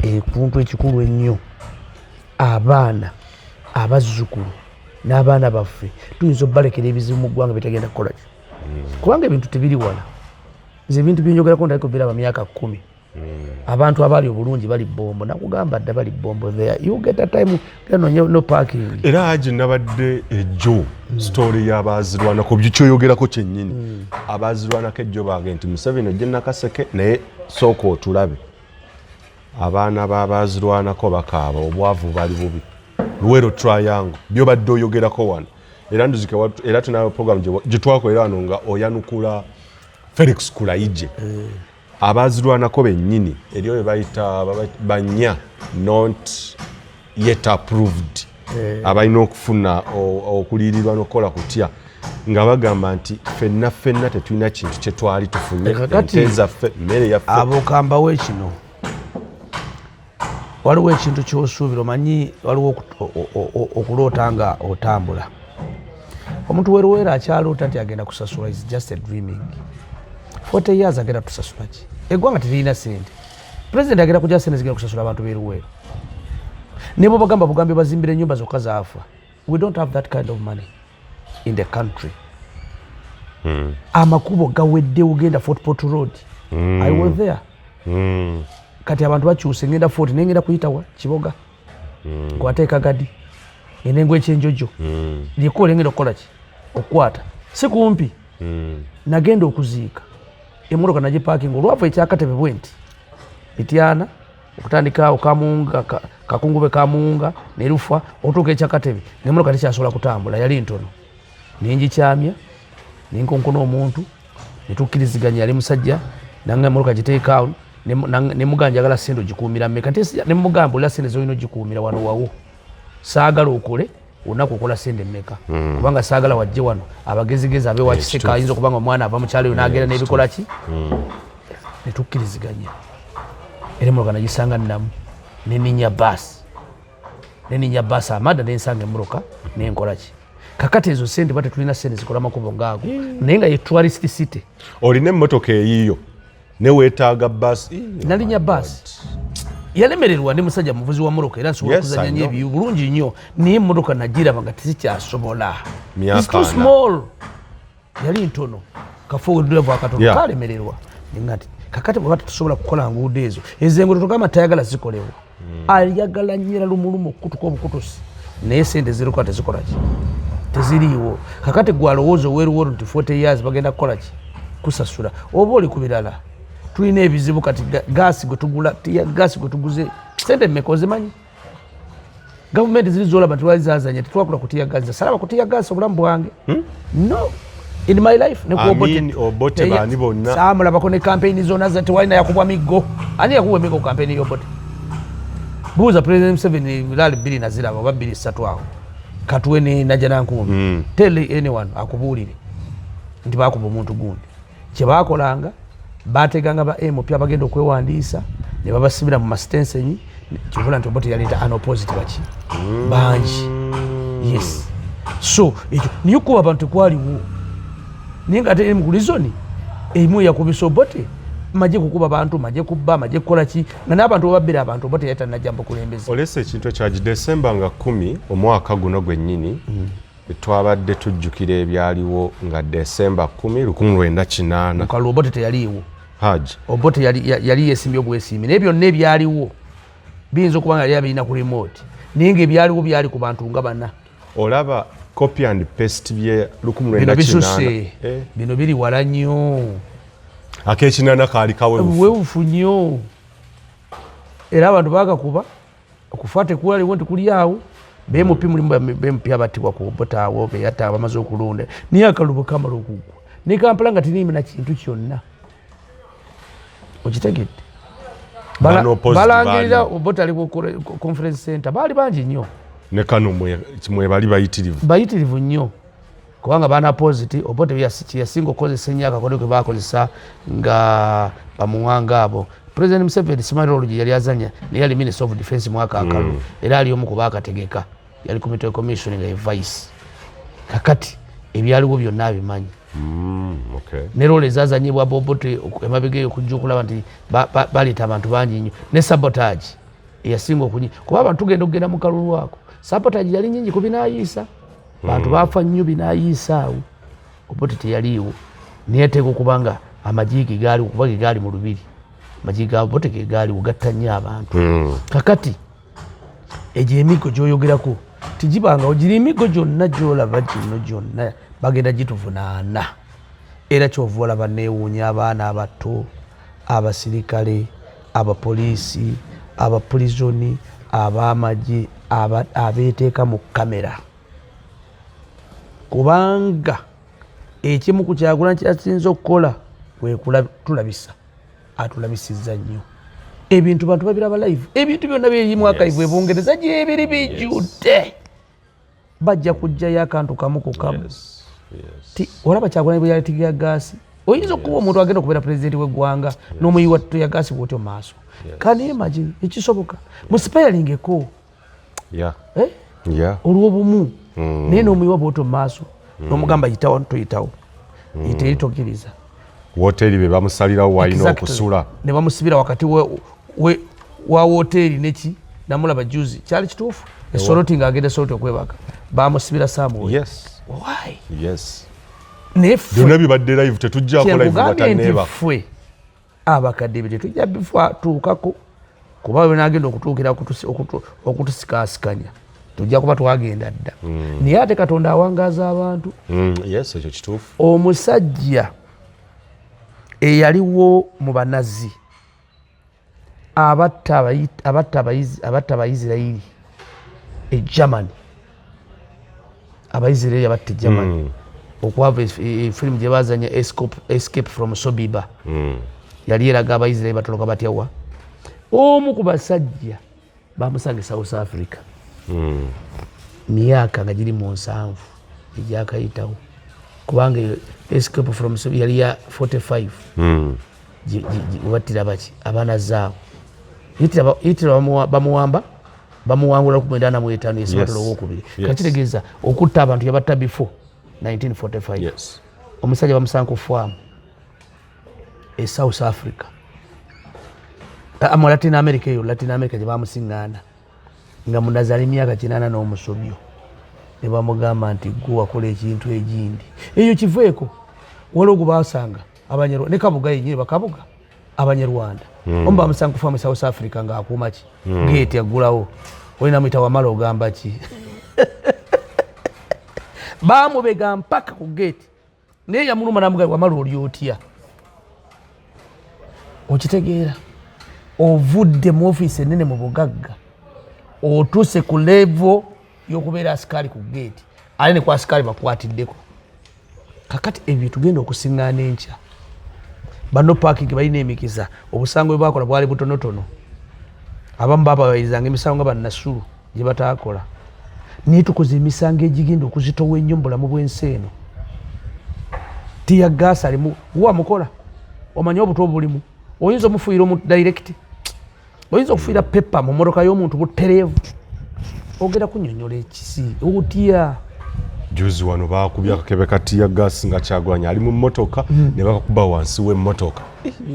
ekintu ekikulu ennyo, abaana, abazzukulu n'abaana baffe tuyinza obubalekera ebizibu mu ggwanga byetagenda kukola ki, kubanga ebintu tebiri wala. Nze ebintu byenjogerako ndaliko biraba myaka 10. Abantu abaali obulungi bali Bombo, nakugamba dda, bali Bombo there. You get a time, geno no parking. Era Haji, nabadde ejjo story y'abazirwanako, kyoyogerako kyennyini. Abazirwanako ejjo bange nti Museveni ojje Nakaseke, naye sooka otulabe. Abaana b'abazirwanako bakaaba obwavu, bali bubi. Luwero Triangle byobadde oyogerako wano, era nduzike era tunayo program gye twakolera wano nga oyanukula Felix Kulayigye. Abazirwanako bennyini eriyo bye bayita banya not yet approved, abalina okufuna okuliyirirwa n'okukola kutya, nga bagamba nti ffenna ffenna tetulina kintu kye twali tufunye. Kakati ente zaffe, mmere yaffe. Abo kambawe kino. Waliwo ekintu kyosuubira, omanyi waliwo okuloota nga otambula. Omuntu weruweera akyaloota nti agenda kusasula is just a dreaming. 40 years agenda tusasula ki? Eggwanga teririna sente. President agenda kujja sente zigenda kusasula abantu beruweero. Ne bwebagamba bugambi bazimbira ennyumba zokka zaafa. We don't have that kind of money in the country. Amakubo gaweddewo, genda Fort Port Road. I was there. Kati abantu bakyuse, ngenda Fort naye ngenda kuyitawa Kiboga, nkwate ekagadi, ngende ngwa ekyenjojo, lyekkubo lyengenda okukola ki okukwata si kumpi. Nagenda okuziika, emmotoka nagipakinga olwavu ekyakatebe bwe nti Mityana okutandika awo Kamunga, Kakungube, Kamunga nerufa okutuuka ekyakatebe, nemmotoka tekyasobola kutambula, yali ntono, nengikyamya nenkonkona omuntu netukkiriziganya. Yali musajja nanga emmotoka giteekaawo, nemugamba njagala sente ogikuumira mmeka, nti nemugamba olina sente zolina ogikuumira wano wawo, saagala okole olunaku okola sente mmeka, kubanga saagala wajje wano abagezigezi abewa Kiseka, ayinza okuba nga omwana ava mukyalo eyo n'agenda n'ebikola ki. Netukkiriziganya era emmotoka nagisanga namu, neninya baasi, neninya baasi amada nensanga emmotoka nenkola ki. Kakati ezo sente ba tetulina sente zikola makubo ngaago, naye nga ye tourist city. Olina emmotoka eyiyo ne weetaaga basi. Nalinya baasi yalemererwa, ndi musajja muvuzi wa mmotoka era nsobola okuzanya nnyo ebiyu bulungi nnyo, naye emmotoka nagiraba nga tezikyasobola. Myaka It's too ana. small, yali ntono, kafour akatono kalemererwa. Nenga nti kakati bweba tetusobola kukola nguudo ezo, ezenguudo tugamba tayagala zikolebwa, ayagala nyera lumulumu okukutuka obukutusi, naye sente zirikola tezikola ki, teziriiwo. Kakati gwe alowooza oweruweru nti 40 years bagenda kukola ki kusasula, oba oli ku birala. Tulina ebizibu kati, gaasi gwe tugula, gaasi gwe tuguze sente mmeka ozimanyi? Gavumenti ziri zolaba nti zazanya, tetwakula ku tear gas, salaba ku tear gas obulamu bwange, no, in my life ne ku Obote. Amin, Obote, baani bonna. Saamulabako ne kampeyini zonna za tewalina yakubwa miggo. Ani yakubwa emiggo ku kampeyini y'Obote? Buuza President Museveni, rally bbiri naziraba oba bbiri ssatu awo Katwe ne Najjanankumbi. Tell anyone akubuulire nti bakuba omuntu gundi. Kyebakolanga, bateganga ba MP abagenda okwewandiisa ne babasibira mu masitensenyi, kivula nti Obote yaleeta unopposed baki bangi. Yes, so ekyo niye okuba abantu tekwaliwo, naye nga ate mu reason emu eyakubisa Obote, majje kukuba bantu, majje kubba, majje kukola ki, nga n'abantu bababbira abantu, Obote yali tannajja mu bukulembeze. Olese ekintu ekya Desemba nga 10 omwaka guno gwennyini, twabadde tujjukira ebyaliwo nga Desemba 10 1980. Mukalu Obote teyaliiwo. Hajj. Obote yali yesimbye obwesiimi, naye byonna ebyaliwo biyinza okuba nga yali abirina ku remote, naye nga ebyaliwo byali ku bantu nga bana. Olaba copy and paste bye Bino 1980. Bisusse. Eh, Bino biri wala nnyo. Ak'ekinaana kaali kawebufu. Buwebufu nnyo, era abantu bagakuba okufa tekwaliwo nti kuli awo BMP, mulimu BMP abattibwa ku Obote awo beyatta bamaze okulonda, naye akalulu kamala okuggwa ne Kampala nga tiriimu na kintu kyonna, okitegedde? Bano opposite. Balangirira Baali. Obote ali ku conference center, baali bangi nnyo. Ne kano mwebali bayitirivu. Bayitirivu nnyo, kubanga baana opposite Obote kyeyasinga okukozesa ennyo akakodyo ke bakozesa nga bamuwanga abo. President Museveni simanyi role gye yali azanya, naye yali Minister of Defense mwaka akalu, era ali omu kuba akategeka, yali ku military commission nga ye vice. Kakati ebyaliwo byonna abimanyi. Ne role ezazanyibwa Bobote emabega eyo okujja okulaba nti baleeta abantu bangi nnyo, ne sabotage eyasinga okunyi, kuba abantu tugenda okugenda mu kalulu ako, sabotage yali nyingi ku binayiisa bantu bafa nnyo binayiisa awo. Obote teyaliiwo, naye ateeka okuba nga amagi ge gaaliwo, kuba ge gaali mu lubiri, amagi ga Obote ge gaaliwo gatta nnyo abantu. Kakati egyo emiggo gyoyogerako tigibangawo, giri emiggo gyonna gyolaba gino gyonna bagenda gituvunaana. Era kyova olaba neewuunya abaana abato, abasirikale, abapoliisi, abapurizoni, ab'amagye abeeteeka mu kamera, kubanga ekimu ku Kyagulanyi kyasinza okukola kwe tulabisa, atulabisizza nnyo ebintu, bantu babiraba live, ebintu byonna byerimu archive ebungereza gyebiri bijjudde, bajja kugjayo akantu kamu ku kamu. Ti olaba Kyagulanyi bwe yalitigira gaasi. Oyinza okuba omuntu agenda okubeera pulezidenti w'eggwanga n'omuyiwa tear gas bwotyo mu maaso? Can you imagine? Ekisoboka musipayalingeko. Eh? Olw'obumu, naye n'omuyiwa bwotyo mu maaso n'omugamba yitawo, toyitawo, yita eri, tokkiriza. Woteeri be bamusalirawo walina okusula. Ne bamusibira wakati wa woteeri neki. Namulaba juzi, kyali kituufu, esoloti ng'agenda esoloti okwebaka, bamusibira somewhere. Why? Naye ffe Byonna bibadde live, tetujjako live. Kyenkugambye nti Bataneeba. Ffe abakadde be tetujja bituukako, kuba bwenagenda okutuukira okutusikaasikanya tujja kuba twagenda dda. Naye ate Katonda awangaaza abantu. Yes, ekyo kituufu. Omusajja eyaliwo mu Banazi abatta Abayisirayiri e Germany, Abayisirayiri abatta e Germany, okwava efirimu gye bazanya Escape from Sobibor, yali eraga Abayisirayiri batoloka batyawa. Omu ku basajja bamusanga e South Africa myaka nga giri mu 70 egyakayitawo, kubanga eyo Escape from Sobibor yali ya 45. Webattira baki abaana zaabo. Hitler bamuwamba, bamuwangula 1945, yesebatolo owokubiri. Kakitegeeza okutta abantu yabatta before 1945. Omusajja bamusanga ku faamu e South Africa. Ah, mu Latin America, eyo Latin America gye bamusiŋŋaana nga munazi ali myaka 80 n'omusobyo, ne bamugamba nti gwe wakola ekintu egindi eyo kiveeko. Waliwo gwe basanga Abanyarwanda ne Kabuga yenyini, bakabuga Abanyarwanda. Omu bamusanga kufa mu South Africa ng'akuuma ki geeti aggulawo, olina muyita Wamala, ogamba ki, bamubega mpaka ku geeti, naye yamuluma namugaa, "Wamala, oli otya?" Okitegeera, ovudde mu ofiisi enene mu bugagga, otuuse ku level y'okubeera asikaali ku geeti, ate ne ku asikaali bakwatiddeko. Kakati ebyo tugenda okusiŋŋaana enkya. Bano parking balina emikisa, obusango bwe bakola bwali butonotono. Abamu babawayirizanga emisango nga bannasulu gye bataakola, naye tukoze emisango egigenda okuzitowa ennyo mu bulamu bw'ensi eno. Tear gas alimu wamukola, omanye obutwa obulimu, oyinza omufuuyira omuntu direct, oyinza okufuuyira pepper mu motoka y'omuntu butereevu, ogenda kunyonyola ekisi otya? Juzi wano bakubye akakebe ka tear gas nga Kyagulanyi ali mu mmotoka, ne bakakuba wansi w'emmotoka.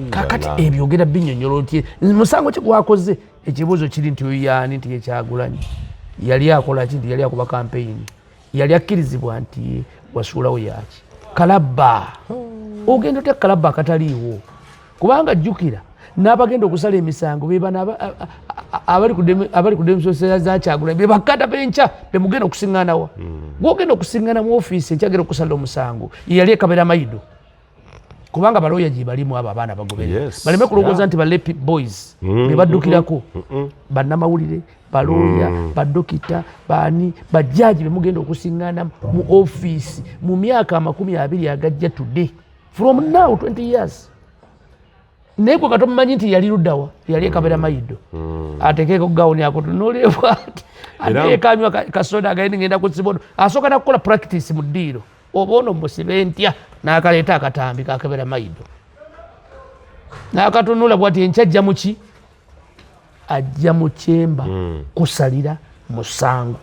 Kakati ebyo ogenda binyonyola otye? Musango ki gwakoze? Ekibuuzo kiri nti oyo yaani? Nti yekyagulanyi. Yali akola ki? Nti yali akuba kampeyini. Yali akkirizibwa? Nti ye. Wasuulawo yaki? Kalabba. Ogenda otya kalabba akataliiwo? Kubanga jjukira n'abagenda okusala emisango bebano abali ku demonstration za Kyagulanyi, bebakata benkya bemugenda okusiŋŋanawa. Gwogenda okusiŋŋana mu ofiisi enkya agenda okusala omusango ye yali ekabera maido, kubanga balooya gye balimu abo abaana bagoberera. Baleme kulowooza nti ba lepi boys be baddukirako. Bannamawulire, balooya, badokita, baani, bajjaji bemugenda okusiŋŋana mu ofiisi mu myaka 20 agajja, today, from now 20 years. Naye gwe katomumanyi nti yali luddawa, yali ekabera mayido, atekeeko gawuni akutunuulirwa ati ateekanywa kasoda againi ngenda ku sibono, asooka nakukola practice mu ddiiro, oba ono musibe ntya, n'akaleeta akatambi kakebera mayido n'akatunula bwati, enkya ajja muki, ajja mu kyemba kusalira musango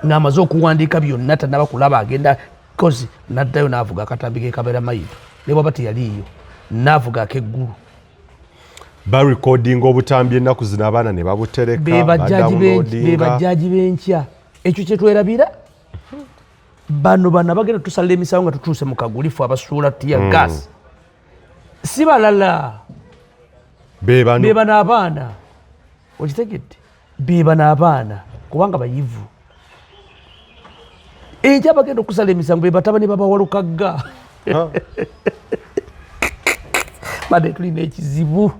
ng'amaze okuwandiika byonna, tanaba kulaba agenda kozi, naddayo n'avuga akatambi kekabera mayido, ne bwaba teyaliiyo n'avuga akeggulu. Barekodinga obutambi ennaku zino, abaana ne babutereka. Be bajjaji badownloadinga. Bajjaji b'enkya, ekyo kyetwerabira. Bano bano abagenda tusalira emisango nga tutuuse mu kagulifu, abasuula tear gas si balala. Be bano. Be bano abaana, okitegedde? Be bano abaana, kubanga bayivu. Enkya bagenda okusala emisango be batabani babawalukagga. Badde tulina ekizibu.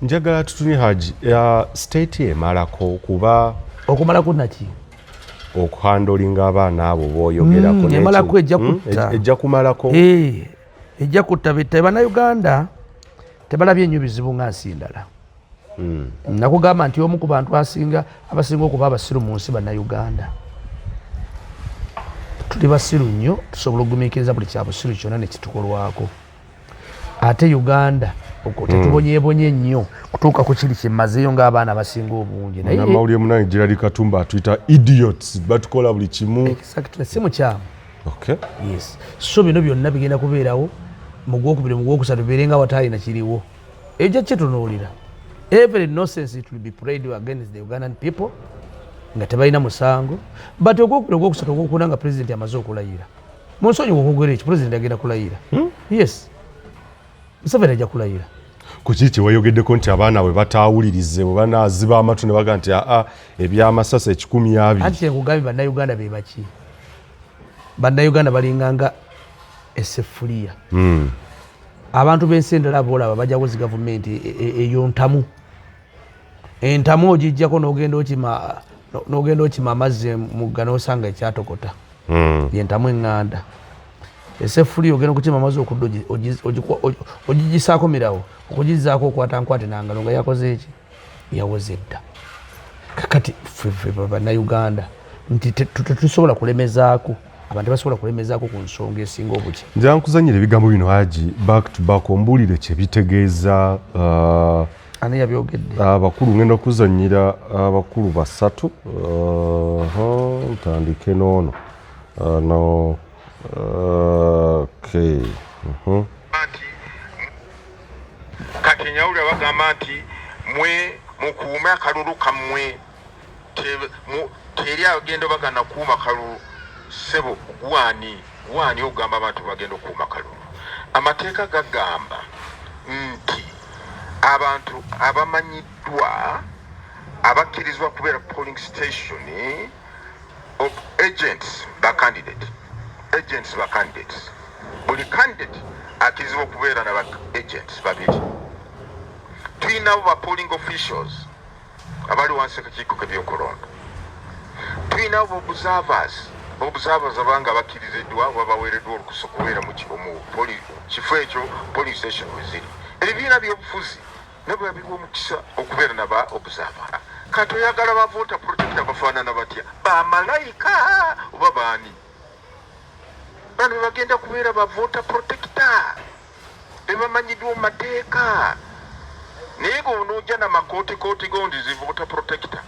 Njagala tutuni Haji ya state emalako kuba Okumalako naki? Okuhandlinga abaana abo boyogerako. Emalako ejja kutta. Ejja kumalako. Eh, ejja kutta bitta. Bannayuganda tebalabye nnyo bizibu nga nsi ndala. Nakugamba nti omu ku bantu asinga abasinga okuba abasiru mu nsi, Bannayuganda. Tuli basiru nnyo, tusobola okugumiikiriza buli kya busiru kyonna ne kitukolwako. Ate Uganda okwo tetubonyeebonye nnyo kutuuka ku kiri kyemmazeeyo ng'abaana abasinga obungi. Naye Munnamawulire munange Gerald Katumba atuyita idiots, batukola buli kimu. Exactly, si mukyamu. Okay. Yes. So bino byonna bigenda kubeerawo mu gwokubiri, mu gwokusatu, bibeere nga wataalina kiriwo. Ejja kitunuulira. Every nonsense, it will be played against the Ugandan people nga tebalina musango. But ogwokubiri, ogwokusatu, ogwokuna nga president amaze okulayira. Mu nsonyi okwogera ekyo, president agenda kulayira. Yes, Museveni ajja kulayira. Ku kiki kyewayogeddeko nti abaana bwe bataawulirize, bwe banaaziba amatu ne baga nti aa, ebyamasasi 20? Anti kyenkugambye, Bannayuganda be baki? Bannayuganda balinganga eseffuliya. Abantu b'ensi endala boolaba bajjako zi gavumenti eyo ntamu. Entamu ogijjako n'ogenda okima amazzi mugga n'osanga ekyatokota. Yentamu eŋŋanda. Eseffuliya ogenda okukima amazzi okudda ogigisaako mirawo, okugizaako okwata nkwate nangalo nga yakoze eki, yawoze dda. Kakati ffe Bannayuganda nti tetusobola kulemezaako abantu, tebasobola kulemezaako ku nsonga esinga obuki. Nja nkuzanyira ebigambo bino, Haji, back to back, ombuulire kye bitegeeza. Ani yabyogedde? Abakulu, ngenda kuzanyira abakulu basatu. Ntandike n'ono. No, okay. Nti kati nyawulira bagamba nti mwe mukuume akalulu kammwe. Teri agenda bagana kuuma kalulu. Ssebo, gwani gwani ogamba abantu bagenda okukuuma kalulu? Amateeka gagamba nti abantu abamanyiddwa abakkirizibwa kubeera polling station of agents ba candidate, agents ba candidates. Buli candidate akkirizibwa okubeera na ba agents babiri. Tulinawo ba polling officials abali wansi akakiiko k'ebyokulonda. Tulinawo ba observers, observers abanga bakkiriziddwa oba baweereddwa olukusa okubeera mu kifo ekyo polling station we ziri. Ebibiina by'obufuzi nabyo babiwa omukisa okubeera naba observer. Kati oyagala ba voter protector bafaanana batya? Bamalayika oba baani? Bano bagenda kubeera ba voter protector bebamanyiddwa mu mateeka. Naye bw'onoojja namakootikooti gondi zi voter protector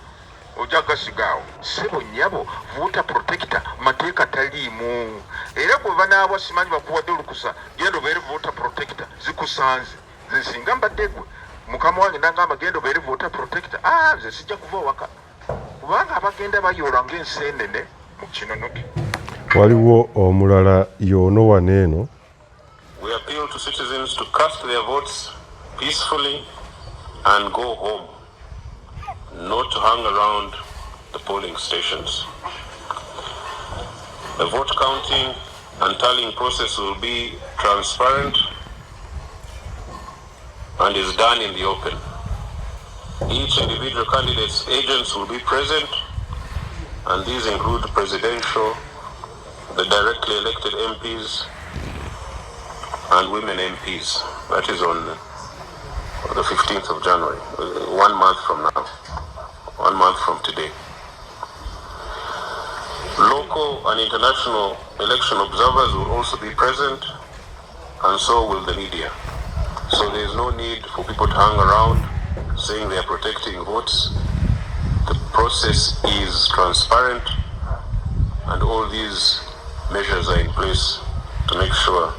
ojja gasigaawo. Ssebo, nnyabo, voter protector mateeka taliimu. Era gwe banaawa, simanyi bakuwadde olukusa, genda obeere voter protector, zikusanze. Nze singa mbadde gwe, mukama wange nagamba genda obeere voter protector, ah, nze sijja kuva waka, kubanga abagenda bayoola ng'enseenene mu kinonoke. Waliwo omulala y'ono wano eno. We appeal to citizens to cast their votes peacefully and go home, not to hang around the polling stations. The vote counting and tallying process will be transparent and is done in the open. Each individual candidate's agents will be present, and these include presidential, the directly elected MPs, and women MPs. That is on the 15th of January, one month from now, one month from today. Local and international election observers will also be present, and so will the media. So there is no need for people to hang around saying they are protecting votes. The process is transparent, and all these measures are in place to make sure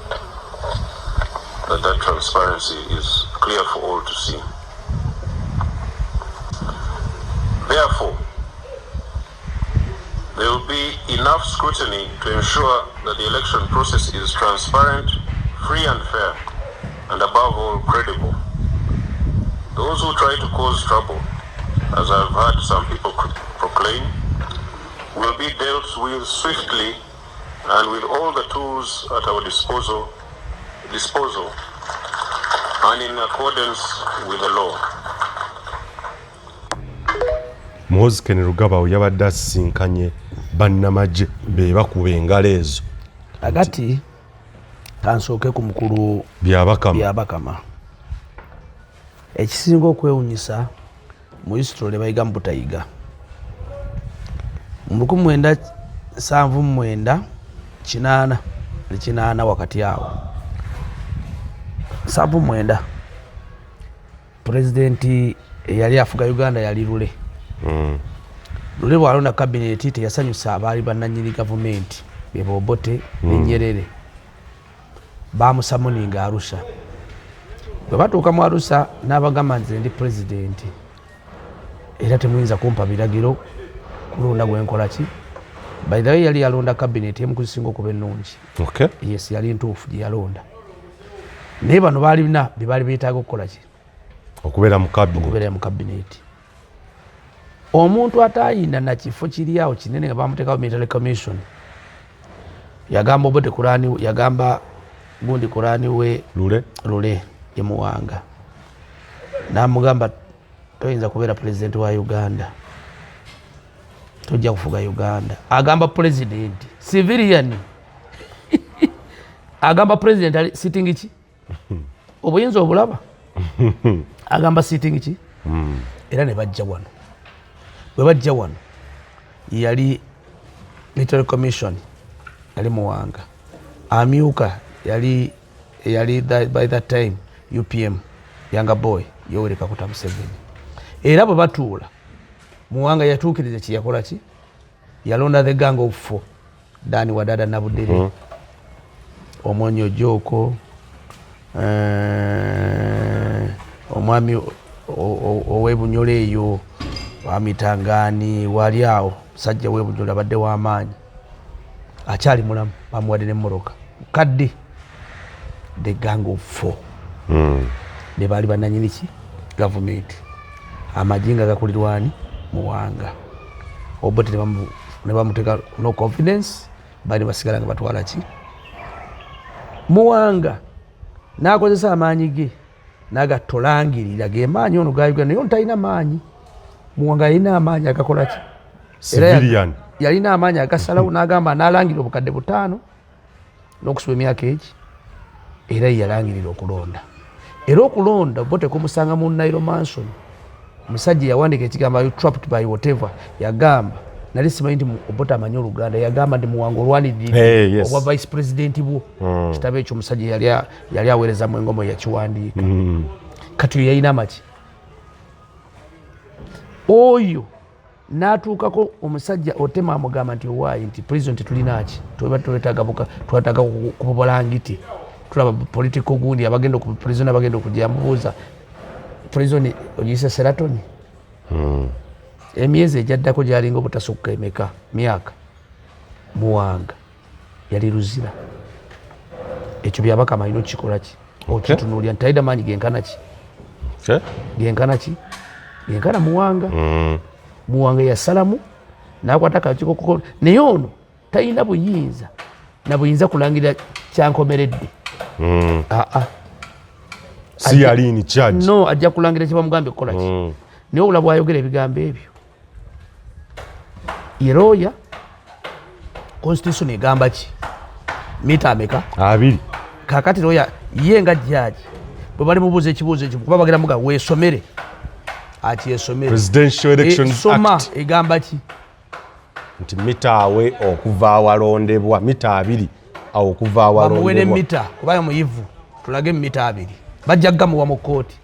that that transparency is clear for all to see. Therefore, there will be enough scrutiny to ensure that the election process is transparent, free and fair, and above all, credible. Those who try to cause trouble, as I've heard some people proclaim, will be dealt with swiftly and with all the tools at our disposal and in accordance with the law. Muhoozi Kainerugaba yabadde asisinkanye bannamagye be bakuba engalo ezo. Akati kansooke ku mukulu Byabakama. Byabakama. Ekisinga okwewunyisa mu history, bayiga mu butayiga. Mu 1979 88 wakati awo, 79, pulezidenti eyali afuga Uganda yali Lule. Lule bwalonda kabineti, teyasanyusa abaali bannanyini gavumenti, beba Obote ne Nyerere. Bamusummoninga Arusha. Bwe batuuka mu Arusha, n'abagamba, "Nze ndi pulezidenti era temuyinza kumpa biragiro kulonda gwenkola ki." By the way, yali yalonda kabineti emu kuzisinga okuba ennungi. Yes, yali ntuufu gye yalonda, naye bano baalina bye baali beetaaga okukola ki? Okubeera mu cabinet. Okubeera mu kabineti. Omuntu atayina na kifo kiri awo kinene nga bamuteekawo military commission, yagamba Obote kurani, yagamba gundi kurani we. Lule. Lule ye Muwanga, namugamba, "Toyinza kubeera pulezidenti wa Uganda, tojja kufuga Uganda." Agamba pulezidenti civilian, agamba pulezidenti ali sitting ki, obuyinza obulaba, agamba sitting ki. Era ne bajja wano. Bwe bajja wano, yali military commission, yali Muwanga, amyuka yali by that time UPM younger boy Yoweri Kaguta Museveni. Era bwe batuula, Muwanga yatuukiriza kyeyakola ki, yalonda the Gang of Four, Dani Wadada Nabudere, Omwony Ojoko, omwami ow'ebunyolo eyo bamitangani wali awo, musajja w'ebunyolo abadde w'amaanyi, akyali mulamu, bamuwadde nemmotoka kadde. The Gang of Four be baali bananyini ki, gavumenti. Amagye nga gakulirwani Muwanga. Obote ne bamuteeka no confidence, bali basigala nga batwala ki. Muwanga n'akozesa amaanyi ge n'agatolangirira ge maanyi ono ga Uganda, naye ono talina maanyi. Muwanga yalina amaanyi agakola ki? Era Civilian. yalina amaanyi agasalawo, n'agamba, n'alangira 5,000 n'okusiba emyaka egi. Era ye yalangirira okulonda. Era okulonda bo tekumusanga mu Nile Mansion. Omusajja yawandiika ekigambo, "Are you trapped by whatever?" Yagamba, nali simanyi nti Obote amanyi Oluganda, yagamba nti, "Muwanga, olwaniridde Hey, yes. obwa vice president bwo." Kitabo ekyo omusajja yali aweereza mu engomo yakiwandiika. Kati oyo yalina amaki oyo n'atuukako omusajja Otema, amugamba nti, "Owaayi," nti, "prison tetulinaki, twetaaga kubulangiti, tulaba political gundi abagenda ku prison, abagenda okujja." Amubuuza, "Prison ogiyise Sheraton?" Emyezi egyaddako gyalinga obutasukka emeka myaka. Muwanga yali Luzira. Ekyo Byabakama alina okukikola ki, okitunuulira nti talina maanyi genkana ki, genkana ki, genkana Muwanga. Muwanga yasalamu nakwata akakiiko ko, naye ono talina buyinza na buyinza kulangirira kyankomeredde. Aa. Si yali in charge. No, ajja kulangira kyebamugambye kukola ki. Naye obula bwayogera ebigambo ebyo, ye lawyer, constitution egamba ki? Mita ameka? 20. Kakati lawyer ye nga jaji, bwe bali mubuuza ekibuuzo ekyo, kuba bagenda muga weesomere, akyesomere. Presidential Elections Soma. Act. Egamba ki? Nti mita awe okuva awalondebwa, mita 20 awo okuva Bamuwere awalondebwa. mita, kubanga muyivu, tulage mita 20, bajja gamuwa mu kooti,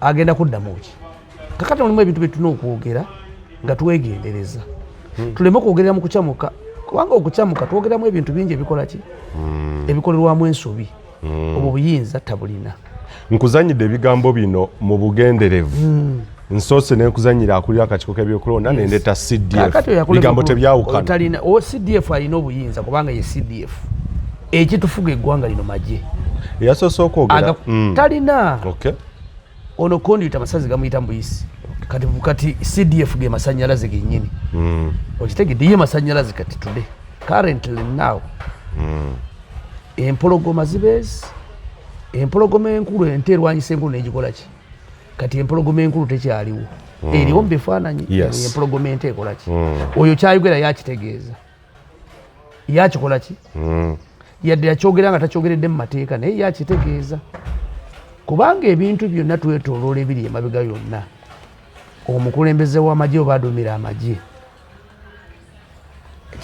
agenda kuddamu ki? Kakati mulimu ebintu byetulina okwogera nga twegendereza, tuleme okwogerera mu kukyamuka, kubanga okukyamuka twogeramu ebintu bingi ebikola ki, ebikolerwamu ensobi. Obwo buyinza tabulina. Nkuzanyidde ebigambo bino mu bugenderevu. Nsoose nenkuzanyira akulira akakiiko k'ebyokulonda, nendeta CDF. Kakati oyo akola Bigambo oyo tebyawukana. Talina o CDF alina obuyinza, kubanga ye CDF ekitufuga eggwanga lino magye. Eyasoose okwogera. Talina. Ono conduit, amasazi gamuyita mu buyisi. Kati CDF ge masanyalaze gennyini. Okitegedde? Ye masanyalaze kati today, currently now, empologoma zibeezi, empologoma enkulu, ente erwanyisa enkulu negikola ki? Kati empologoma enkulu tekyaliwo, eriwo mu bifaananyi. Empologoma ente ekola ki? Oyo kyayogera yakitegeeza, yakikola ki? Yadde yakyogera nga takyogeredde mu mateeka, naye yakitegeeza, kubanga ebintu byonna twetoloola ebiri emabega yonna, omukulembeze w'amagye oba aduumira amagye.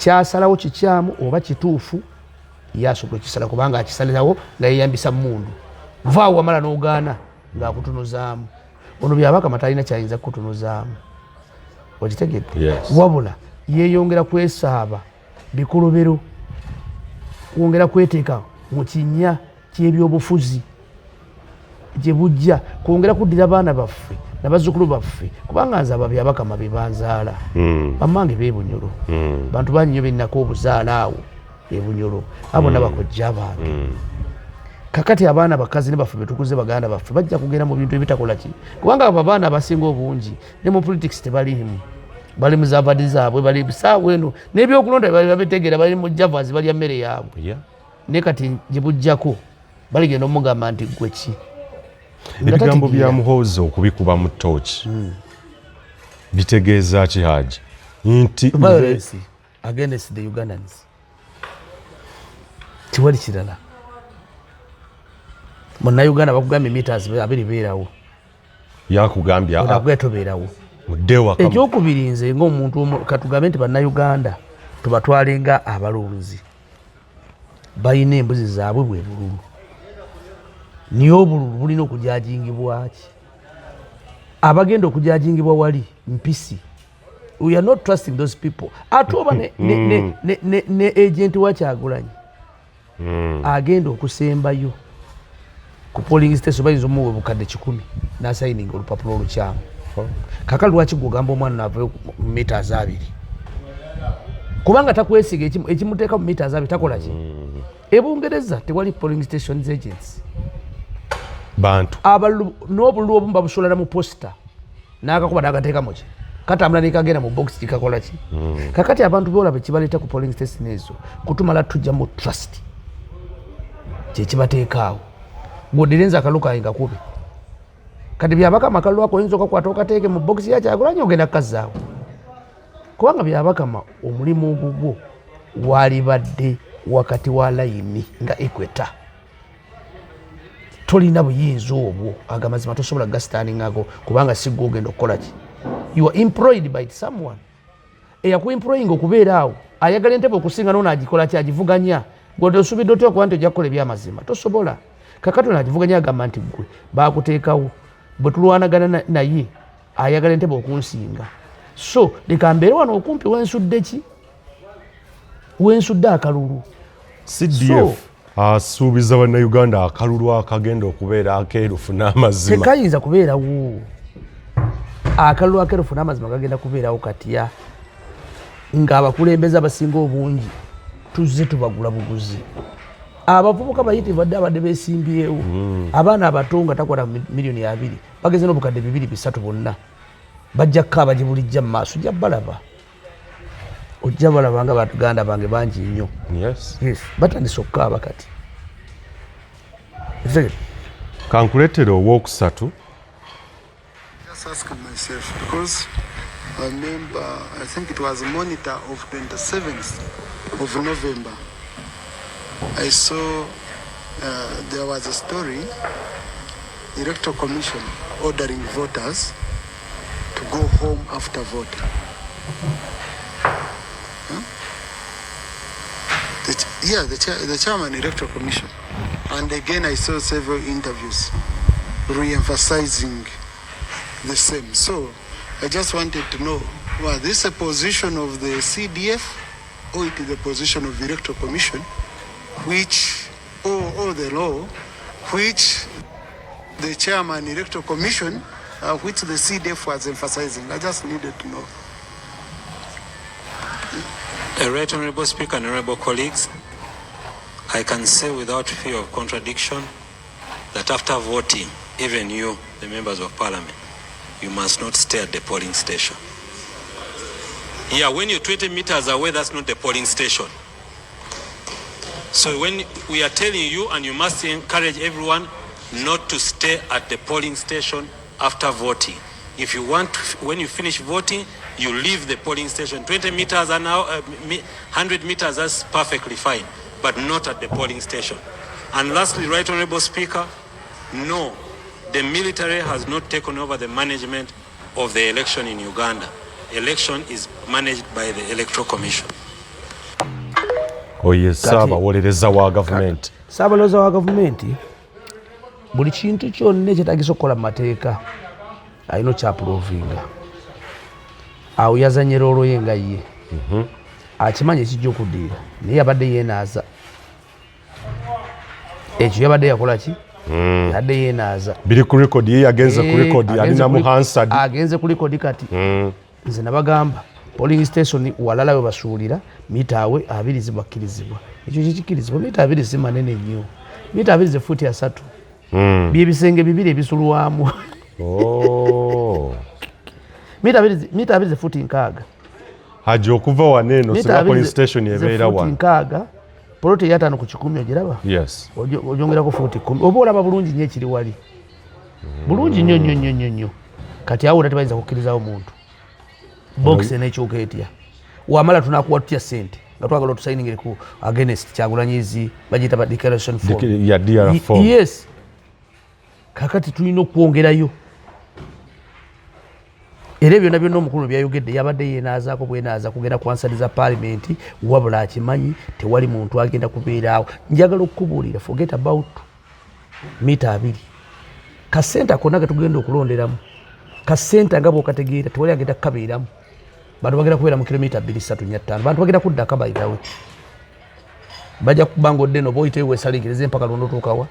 Kyasalawo kikyamu oba kituufu, yasobola okisala kubanga akisalirawo nga yeyambisa mundu. Vaawo wamala n'ogaana ng'akutunuzaamu. Ono Byabakama talina kyayinza kukutunuzaamu, okitegedde? Yes. Wabula yeeyongera kwesaaba bikolobero, kwongera kweteeka mu kinnya ky'ebyobufuzi gye bujja, kwongera kuddira baana baffe nabazzukulu baffe, kubanga nze abo Byabakama be banzaala. Bammange b'e Bunyoro, bantu bangi nnyo bennako obuzaala awo e Bunyoro, abo bonna bakojja bange. Kakati abaana bakazi ne baffe betukuze, baganda baffe bajja kugenda mu bintu ebitakola ki, kubanga abo abaana abasinga obungi ne mu politics tebaliimu, bali mu zavadi zaabwe, bali saawa eno n'ebyokulonda bali babitegeera, bali mu javas, balya mmere yaabwe. Naye kati gye bujjako baligenda omugamba nti gwe ki? Nga Ebigambo tategeera. bya Muhoozi okubikuba mu tooki bitegeeza ki, Haji? Nti Violence against the Ugandans, tiwali kirala. Munnayuganda bakugambye meters 20 beerawo. Yakugambye onakugambye tobeerawo. Mudde waka. Ekyokubiri, nze ngaomuntu katugambe nti bannayuganda tubatwale nga abalunzi, balina embuzi zaabwe, bwe bululu, niye obululu bulina okujajingibwaki? Abagenda okujajingibwa wali mpisi. We are not trusting those people. Ate oba ne agent wa Kyagulanyi agenda okusembayo ku polling station, bayinza omuwa obukadde 100 n'asayininga olupapula olukyamu. Kaka lwaki gwogamba omwana navayo mu meters 20 kubanga takwesiga? Ekimuteeka mu meters 20 takola ki? Ebungereza tewali polling stations agents. Bantu. Abalulu n'obululu obumu babusolera mu posita, n'akakuba n'agateeka muki, katambula nekagenda mu box, kikakola ki? Kakati abantu bolaba ekibaleeta ku polling station ezo kutumala tujja mu trust, kyekibateekaawo. Gwoddire nze akalulu kange kakube. Kati Byabakama akalulu ako oyinza okakwata okateeke mu box ya Kyagulanyi, ogenda kukazzaawo, kubanga Byabakama omulimu ogugwo walibadde wakati wa layini nga equator. Tolina buyinza obwo, agamazima tosobola gasitandingako kubanga si gwe ogenda okukola ki. You are employed by someone. Eyakuemploying okubeera awo ayagala entebe okusinga noono agikola ki, agivuganya. Gwe osubidde otya okuba nti ojja kukola ebyamazima? Tosobola. Kakati ono agivuganya agamba nti gwe bakuteekawo, bwe tulwanagana naye ayagala entebe okunsinga, so leka mbeere wano okumpi wensudde ki, wensudde akalulu. CDF asuubiza bannayuganda akalulu akagenda okubeera akeerufu n'amazima. Tekayinza kubeerawo akalulu akeerufu n'amazima. Gagenda kubeerawo katya ng'abakulembeze abasinga obungi tuzze tubagula buguzi? Abavubuka bayitirivu adde abadde besimbyewo, abaana abato nga takwata miliyoni 20, bageze n'obukadde bibiri bisatu, bonna bajja kukaaba gye bulijja mu maaso. Ojja balaba, ojja balaba nga baganda bange bangi nnyo. Yes, batandise okukaaba kati. Kankuleetera owookusatu. Just asking myself because I remember, I think it was a monitor of 27th of November. I saw there was a story, Electoral Commission ordering voters to go home after voting. Huh? Yeah, the chairman, Electoral Commission. And again, I saw several interviews re-emphasizing the same. So I just wanted to know, was this a position of the CDF or it is the position of the Electoral Commission, which, or the law, which the chairman Electoral Commission, which the CDF was emphasizing? I just needed to know. Right Honorable Speaker and honorable colleagues, I can say without fear of contradiction that after voting, even you, the members of parliament, you must not stay at the polling station. Yeah, when you're 20 meters away, that's not the polling station. So when we are telling you, and you must encourage everyone not to stay at the polling station after voting. If you want, to, when you finish voting, you leave the polling station. 20 meters are now, 100 meters, that's perfectly fine, but not at the polling station. And lastly, Right Honorable Speaker, no, the military has not taken over the management of the election in Uganda. Election is managed by the Electoral Commission. Oye ssaabawolereza wa gavumenti. Ssaabawolereza wa gavumenti buli kintu kyonna ekyetagisa okukola mu mateeka alina okyapulovinga. Awo yazanye roolo ye nga ye akimanyi ekijja okuddirira, naye yabadde yeenaaza. Ekyo yabadde yakola ki? Yabadde yeenaaza. Biri ku record ye, yagenze ku record, alina mu Hansard. Agenze ku record kati. Nze nabagamba polling station walala we basuulira mita awe 20 zibakkirizibwa. Ekyo kikkirizibwa, mita 20 si manene nnyo. Mita 20 ze fuuti 3. Byebisenge bibiri ebisulwamu. Mita 20 ze fuuti 60. Haji okuva wano eno singa polling station ebeera wano. 60. Poloti eya 5 ku 10 ogiraba? Yes. Ogyongerako fuuti 10. Oba olaba bulungi nnyo ekiri wali. Bulungi nnyo nnyo nnyo nnyo nnyo. Kati awo tebayinza kukkirizawo muntu. Box enekyuka etya? Wamala tunakuwa tutya ssente nga twagala otusayiningire ku against Kyagulanyizi, bagiyita ba declaration form. Ya DR form. Yes. Kakati tulina okwongerayo. Era byonna byonna omukulu byayogedde yabadde yeenaazaako bwenaaza kugenda kwansaliza paalimenti, wabula akimanyi tewali muntu agenda kubeeraawo. Njagala okukubuulira, forget about mita 2. Kasenta konna ke tugenda okulonderamu, kasenta nga bw'okategeera tewali agenda kukabeeramu. Bantu bagenda kubeera mu kilomita 2, 3, 4, 5. Bantu bagenda kudda akabayitawe. Bajja kuba ng'odde eno bw'oyitayo weesalinkirize mpaka lw'onootuukawa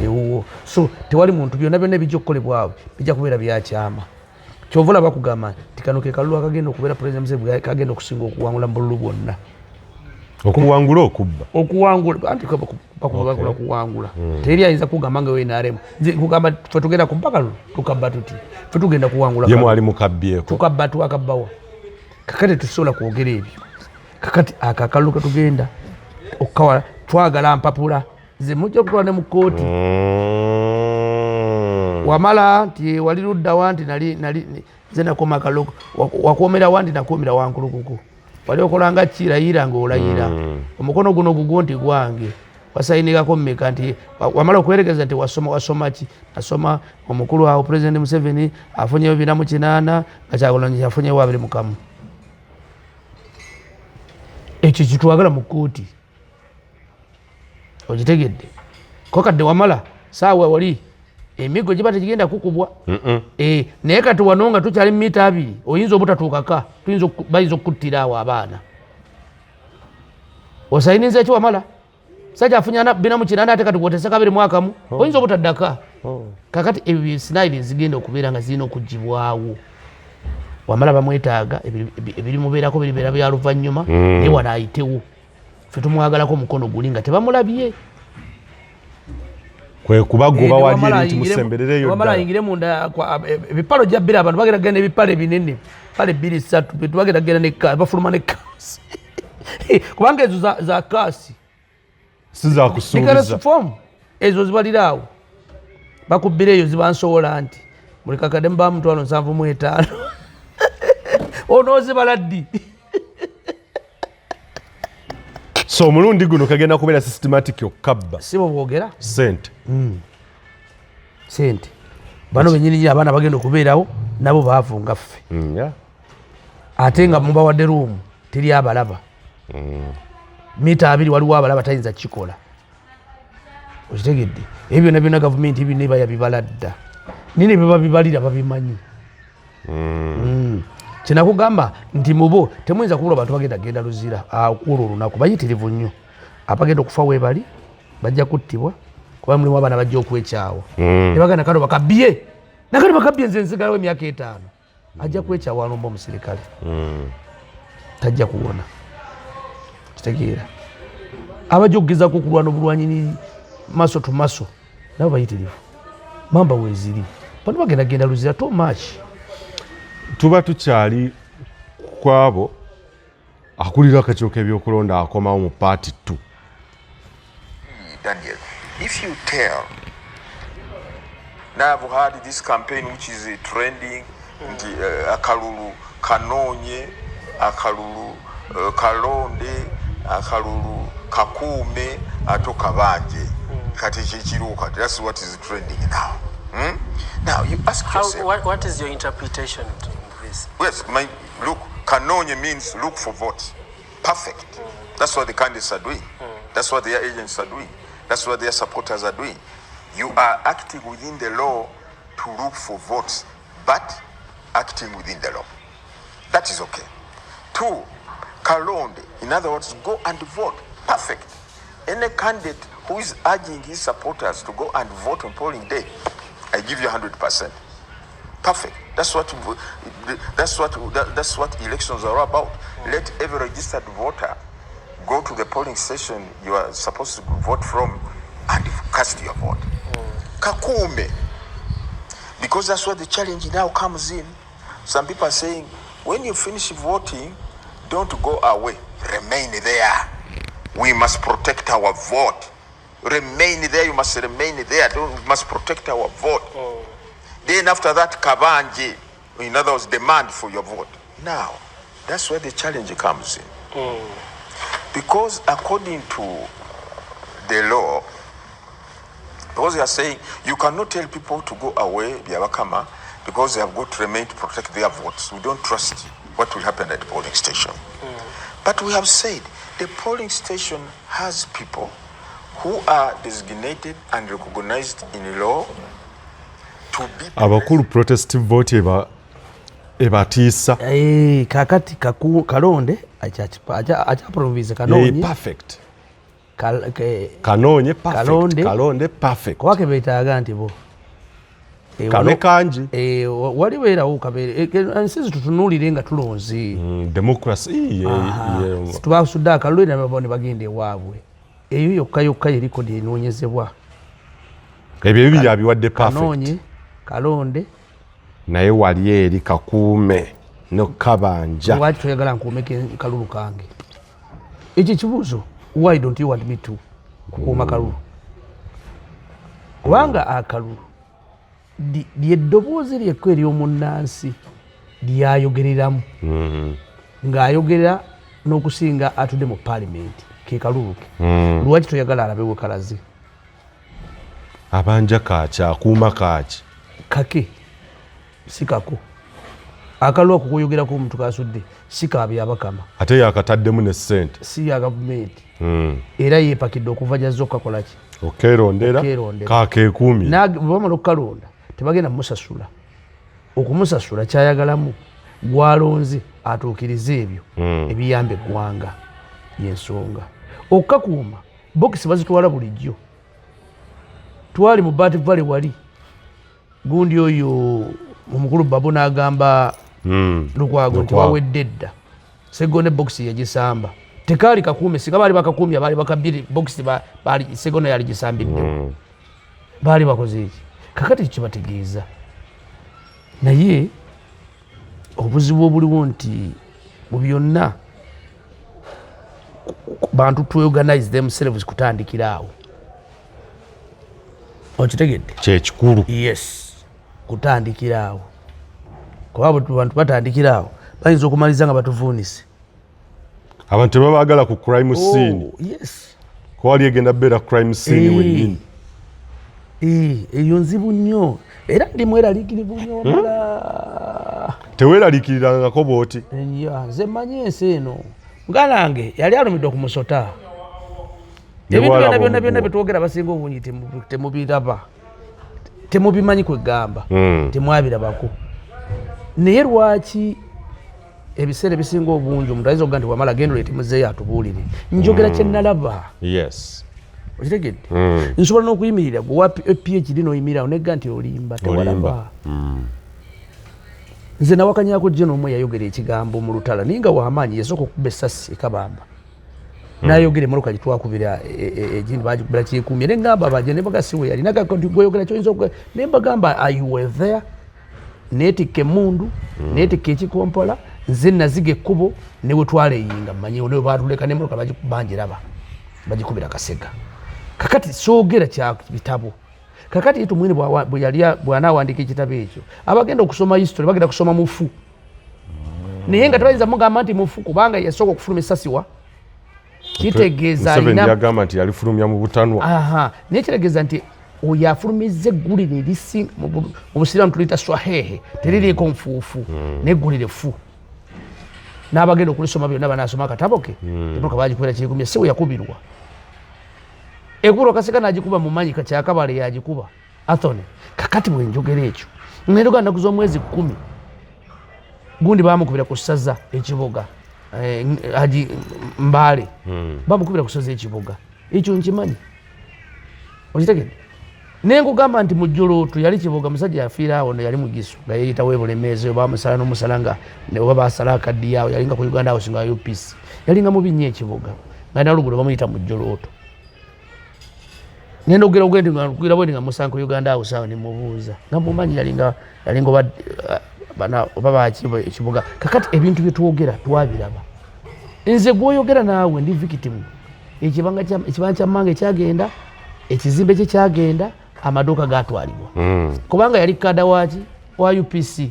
ewuwo. So tewali muntu, byonna byonna ebijja okukolebwawo bijja kubeera bya kyama. Ky'ova olaba bakugamba nti kano ke kalulu akagenda okubeera Pulezidenti Museveni kagenda okusinga okuwangula mu bululu bwonna. Okuwangula okubba? Okuwangula, anti bakula kuwangula. Teri ayinza kugamba nga NRM. Nze kugamba ffe tugenda kubba kalulu, tukabba tuti. Ffe tugenda kuwangula. Ye mwali mukabbyeko. Tukabba twakabbawa. Kakati tusobola kwogera ebyo. Kakati ako akalulu ketugenda okukawala twagala mpapula. Nze mujja kutwala ne mu kkooti. Wamala nti wali ludda wa nti nali nze nakoma akalulu, wakuomera wa nti nakuomera Wankulukuku. Wali okolanga kirayira ng'olayira. Omukono guno gugwo nti gwange. Wasayinirako mmeka nti wamala okwerekeza nti wasoma, wasoma ki? Nasoma omukulu awo Pulezidenti Museveni afunyeyo 48 nga Kyagulanyi afunyeyo 21. Ekyo kitwagala mu kkooti. Okitegedde? Ko kadde wamala saawa wali emiggo giba tegigenda kukubwa. Naye kati wano nga tukyali mu mita 2 oyinza obutatuukaka, bayinza okukuttira awo abaana. Osayiniza ki wamala? Sajja afunye 48 ate kati gw'oteesa 21, oyinza obutaddaka. Kakati ebyo bye sinayiri zigenda okubeera nga zirina okuggyibwawo. Wamala bamwetaaga, ebirimubeerako biribeera bya luvannyuma, naye wano ayitewo. Ffe tumwagalako omukono guli nga tebamulabye. Kwe kubagoba wali eri nti musemberereyo ddala. Wamala ayingire munda, ebipalo gya bbiri abantu bagenda kugenda ebipalo ebinene, pale 2 3, bagenda kugenda ne bafuluma ne kaasi. Kubanga ezo za kaasi. Si za kusuubiza. Declaration form, ezo zibalira awo. Bakubbira eyo zibansowola nti buli kakadde muba 75,000. Onoozibala ddi? So omulundi guno kagenda kubeera systematic okukabba. Si bwe bwogera? Ssente. Ssente. Bano bennyini nnyini abaana bagenda okubeerawo nabo baavu nga ffe. Ate nga mubawadde room teri abalaba. Mita 2 waliwo abalaba tayinza kukikola. Okitegedde? Ebyo byonna byonna gavumenti ebyo neba yabibala dda. Nene biba bibalira babimanyi. Kyenakugamba nti mubo temuyinza kubulwa bantu bagenda genda Luzira okwolwo olunaku bayitirivu nnyo. Abagenda okufa weebali bajja kuttibwa kuba mulimu abaana bajja okwekyawa. Ne bagenda kano bakabbye. Nakano bakabbye nze nsigalawo emyaka 5. Ajja kwekyawa alumba omusirikale. Tajja kuwona. Kitegeera. Abajja okugezaako okulwana obulwanyi ni maso to maso nabo bayitirivu. Mamba weeziri. Bano bagenda genda Luzira too much. Tuba tukyali kwabo akulira akakiiko k'ebyokulonda akomawo mu part 2. Daniel, if you tell, now I've heard this campaign which is trending, nti akalulu kanoonye, akalulu kalonde, akalulu kakuume, ate kabanje. Kati ekiriwo kati, that's what is trending now. Now you ask yourself, What is your interpretation of this? Yes, my, look, kanoonye means look for votes. Perfect. That's what the candidates are doing. That's what their agents are doing. That's what their supporters are doing. You are acting within the law to look for votes, but acting within the law. That is okay. Two, Kalonde, in other words, go and vote. Perfect. Any candidate who is urging his supporters to go and vote on polling day, I give you 100%. Perfect. That's what that's what that's what elections are about. Let every registered voter go to the polling station you are supposed to vote from and cast your vote. Kakuume. Because that's where the challenge now comes in. Some people are saying, when you finish voting, don't go away. Remain there. We must protect our vote. Remain there. You must remain there. Don't, we must protect our vote. Then after that, kabanje, in other words, demand for your vote. Now, that's where the challenge comes in. Because according to the law, because they are saying you cannot tell people to go away, Byabakama, because they have got to remain to protect their votes. We don't trust what will happen at the polling station. But we have said the polling station has people who are designated and recognized in law to be Abakulu protest vote eba ebatiisa. Eh, kakati kalonde akyaprovince kanoonye. Perfect. Kanoonye, perfect. Kalonde. Kalonde, perfect. Kuba kebeetaaga nti bo Kabe kangi. Walibeerawo kabeere ensi zitutunuulire nga tulonze. Democracy Tubasudde akalulu era nabo ne bagenda ewaabwe. Eyo yokka yokka yeriko lyenoonyezebwa. Ebyo ebibiri abiwadde perfect. Kanoonye, kalonde. Naye wali eri kakuume nokabanja. Lwaki toyagala nkuume kalulu kange? Ekyo ekibuuzo, why don't you want me to kukuuma kalulu? Kubanga akalulu lyeddoboozi lyekko ery'omunnansi lyayogereramu ng'ayogera n'okusinga atudde mu paalimenti, ke kalulu ke. Lwaki toyagala alabe we kalaze? Abanja kaaki, akuuma kaaki? Kake, si kako. Akalulu ako koyogerako omuntu kasudde si ka Byabakama. Ate yakataddemu ne ssente. Si ya gavumenti. Era yeepakidde okuva gyazza okukakolaki? Okerondera. Okerondera. Kakeekuumye. Bwe bamala okukalonda tebagenda mumusasula. Okumusasula kyayagalamu gwalonze atuukirize ebyo ebiyamba eggwanga, yensonga. Okukakuuma, bokisi bazitwala bulijjo. Twali mu Bat Valley, wali gundi oyo omukulu Babo n'agamba Lukwago nti Lukwago. Wawedde dda. Segona ebokisi yagisamba, tekaali kakuume. Singa baali bakakuumye, baali bakabiri bokisi Segona yali gisambiddewo, baali bakoze eki? Kakati kibategeeza. Naye obuzibu obuliwo nti mu byonna bantu to organize themselves kutandikira awo, okitegedde? Kyekikulu. Yes, kutandikira awo, kuba bwe bantu batandikira awo bayinza okumaliriza nga batuvuunise. Abantu tebabaagala ku crime scene. Oh, yes. Kuwali egenda beera crime scene wennyini. Eyo nzibu nnyo, era ndi mweraliikirivu nnyo wamala. Teweeraliikirirangako bw'oti? Ya, nze mmanyi ensi eno. Muganda wange yali alumiddwa ku musota. Ne Ebintu bw'alaba byonna byonna byonna omuguwa. byetwogera, abasinga obungi temubiraba, temubimanyi, kwegamba temwabirabako. Naye lwaki ebiseera ebisinga obungi omuntu ayinza okuga nti wamala genda oleete muzeeyo atubuulire? Njogera kyenalaba. Okitegedde? Nsobola n'okuyimirira gwe wa PhD n'oyimirirawo negga nti olimba, tewalaba. Nze nawakanyako jeno omwe yayogera ekigambo mu lutala, naye nga wamaanyi, yasooka okukuba essasi ekabamba nayogera emmotoka gitwakubira egindi bagikubira kyekuumye, neŋŋamba baje ne baga si we yali naga nti gweyogera kyoyinza okuga, ne mbagamba I were there, neetikka emmundu, neetikka ekikompola, nze naziga ekkubo ne we twaleyinga mmanyiwo ne we batuleka n'emmotoka bagikuba ngiraba bagikubira Kasega. Kakati soogera kya bitabo. Kakati ye Tumwine bwe yali bw'anaawandiika ekitabo ekyo, abagenda okusoma history bagenda kusoma mufu, naye nga tebayinza mugamba nti mufu kubanga yasooka okufuluma essasiwa, kitegeeza Museveni alina yagamba nti yalifulumya mu butanwa. Aha, naye kitegeeza nti oyo afulumizza eggulire erisinga mu busiraamu tuliyita swahehe, teririiko nfuufu, neggulire fu. N'abagenda okulisoma byonna banaasoma akatabo ke. Emmotoka baagikubira Kyekumbya, si we yakubirwa. Ekubirwa Kaseka n'agikuba mumanyi Kyakabaale yagikuba Athone. Kakati bwe njogera ekyo ngeruga nnaku z'omwezi 10 gundi baamukubira ku ssaza ekibuga Haji Mbaale. Bamukubira ku ssaza ekibuga ekyo nkimanyi, okitegedde? Nenkugamba nti mujjolooto yali Kiboga, musajja yafiira awo, yali Mugisu nga yeeyitawo ebulemeezi, oba bamusala n'omusala nga oba basala akaddiya awo, yalinga ku Uganda House nga UPC, yalinga mubi nnyo ekibuga nga nalugulu bamuyita mujjolooto. Ngenda okugera bwendi nga nkugira bwendi nga musanka ku Uganda House awo nemubuuza nga mumanyi yalinga oba bana oba baki ekibuga. Kakati ebintu bye twogera twabiraba. Nze gwoyogera naawe ndi victim. Ekibanja kya mmange kyagenda, ekizimbe kye kyagenda, amaduuka gatwalibwa. Kubanga yali kada waki wa UPC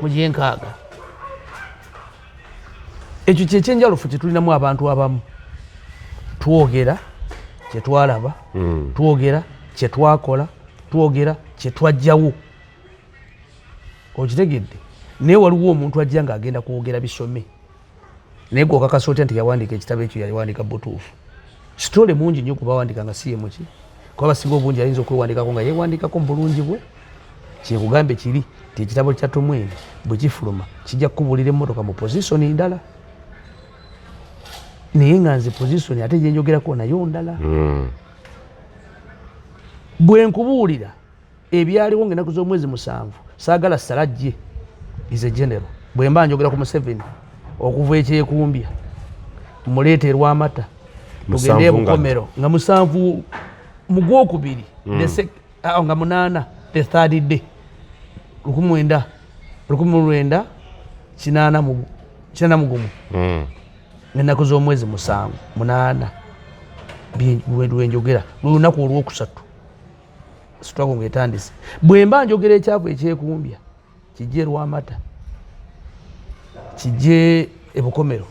mu gyenkaaga. Ekyo kyekyenjalufu kyetulinamu abantu abamu. Twogera kyetwalaba, twogera kyetwakola, twogera kyetwajjawo. Okitegedde? Naye waliwo omuntu ajja ng'agenda kwogera bisome, naye gwe okakasa otya nti yawandiika ekitabo ekyo yawandiika butuufu? Sitole mungi nnyo kubawandiika nga si ye muki, kuba basinga obungi ayinza okwewandikako nga yeewandikako mu bulungi bwe. Kyekugambe kiri nti ekitabo kya Tumwine bwe kifuluma kijja kukubuulira emmotoka mu pozisoni ndala, naye nga nze pozisoni ate gyenjogerako nayo ndala. Bwe nkubuulira ebyaliwo ng'ennaku z'omwezi 7, saagala Salajje is a general. Bwe mba njogera ku Museveni okuva ekyekumbya muleeta erwamata tugende ebukomero nga 7 mu gwokubiri, nga 8, the third day, 1981, ng'ennaku z'omwezi 7 8 lwenjogera lwe lunaku olwokusatu struggle ng'etandise. Bwe mba njogera ekyavu ekyekumbya kijje erwamata, kijje ebukomero,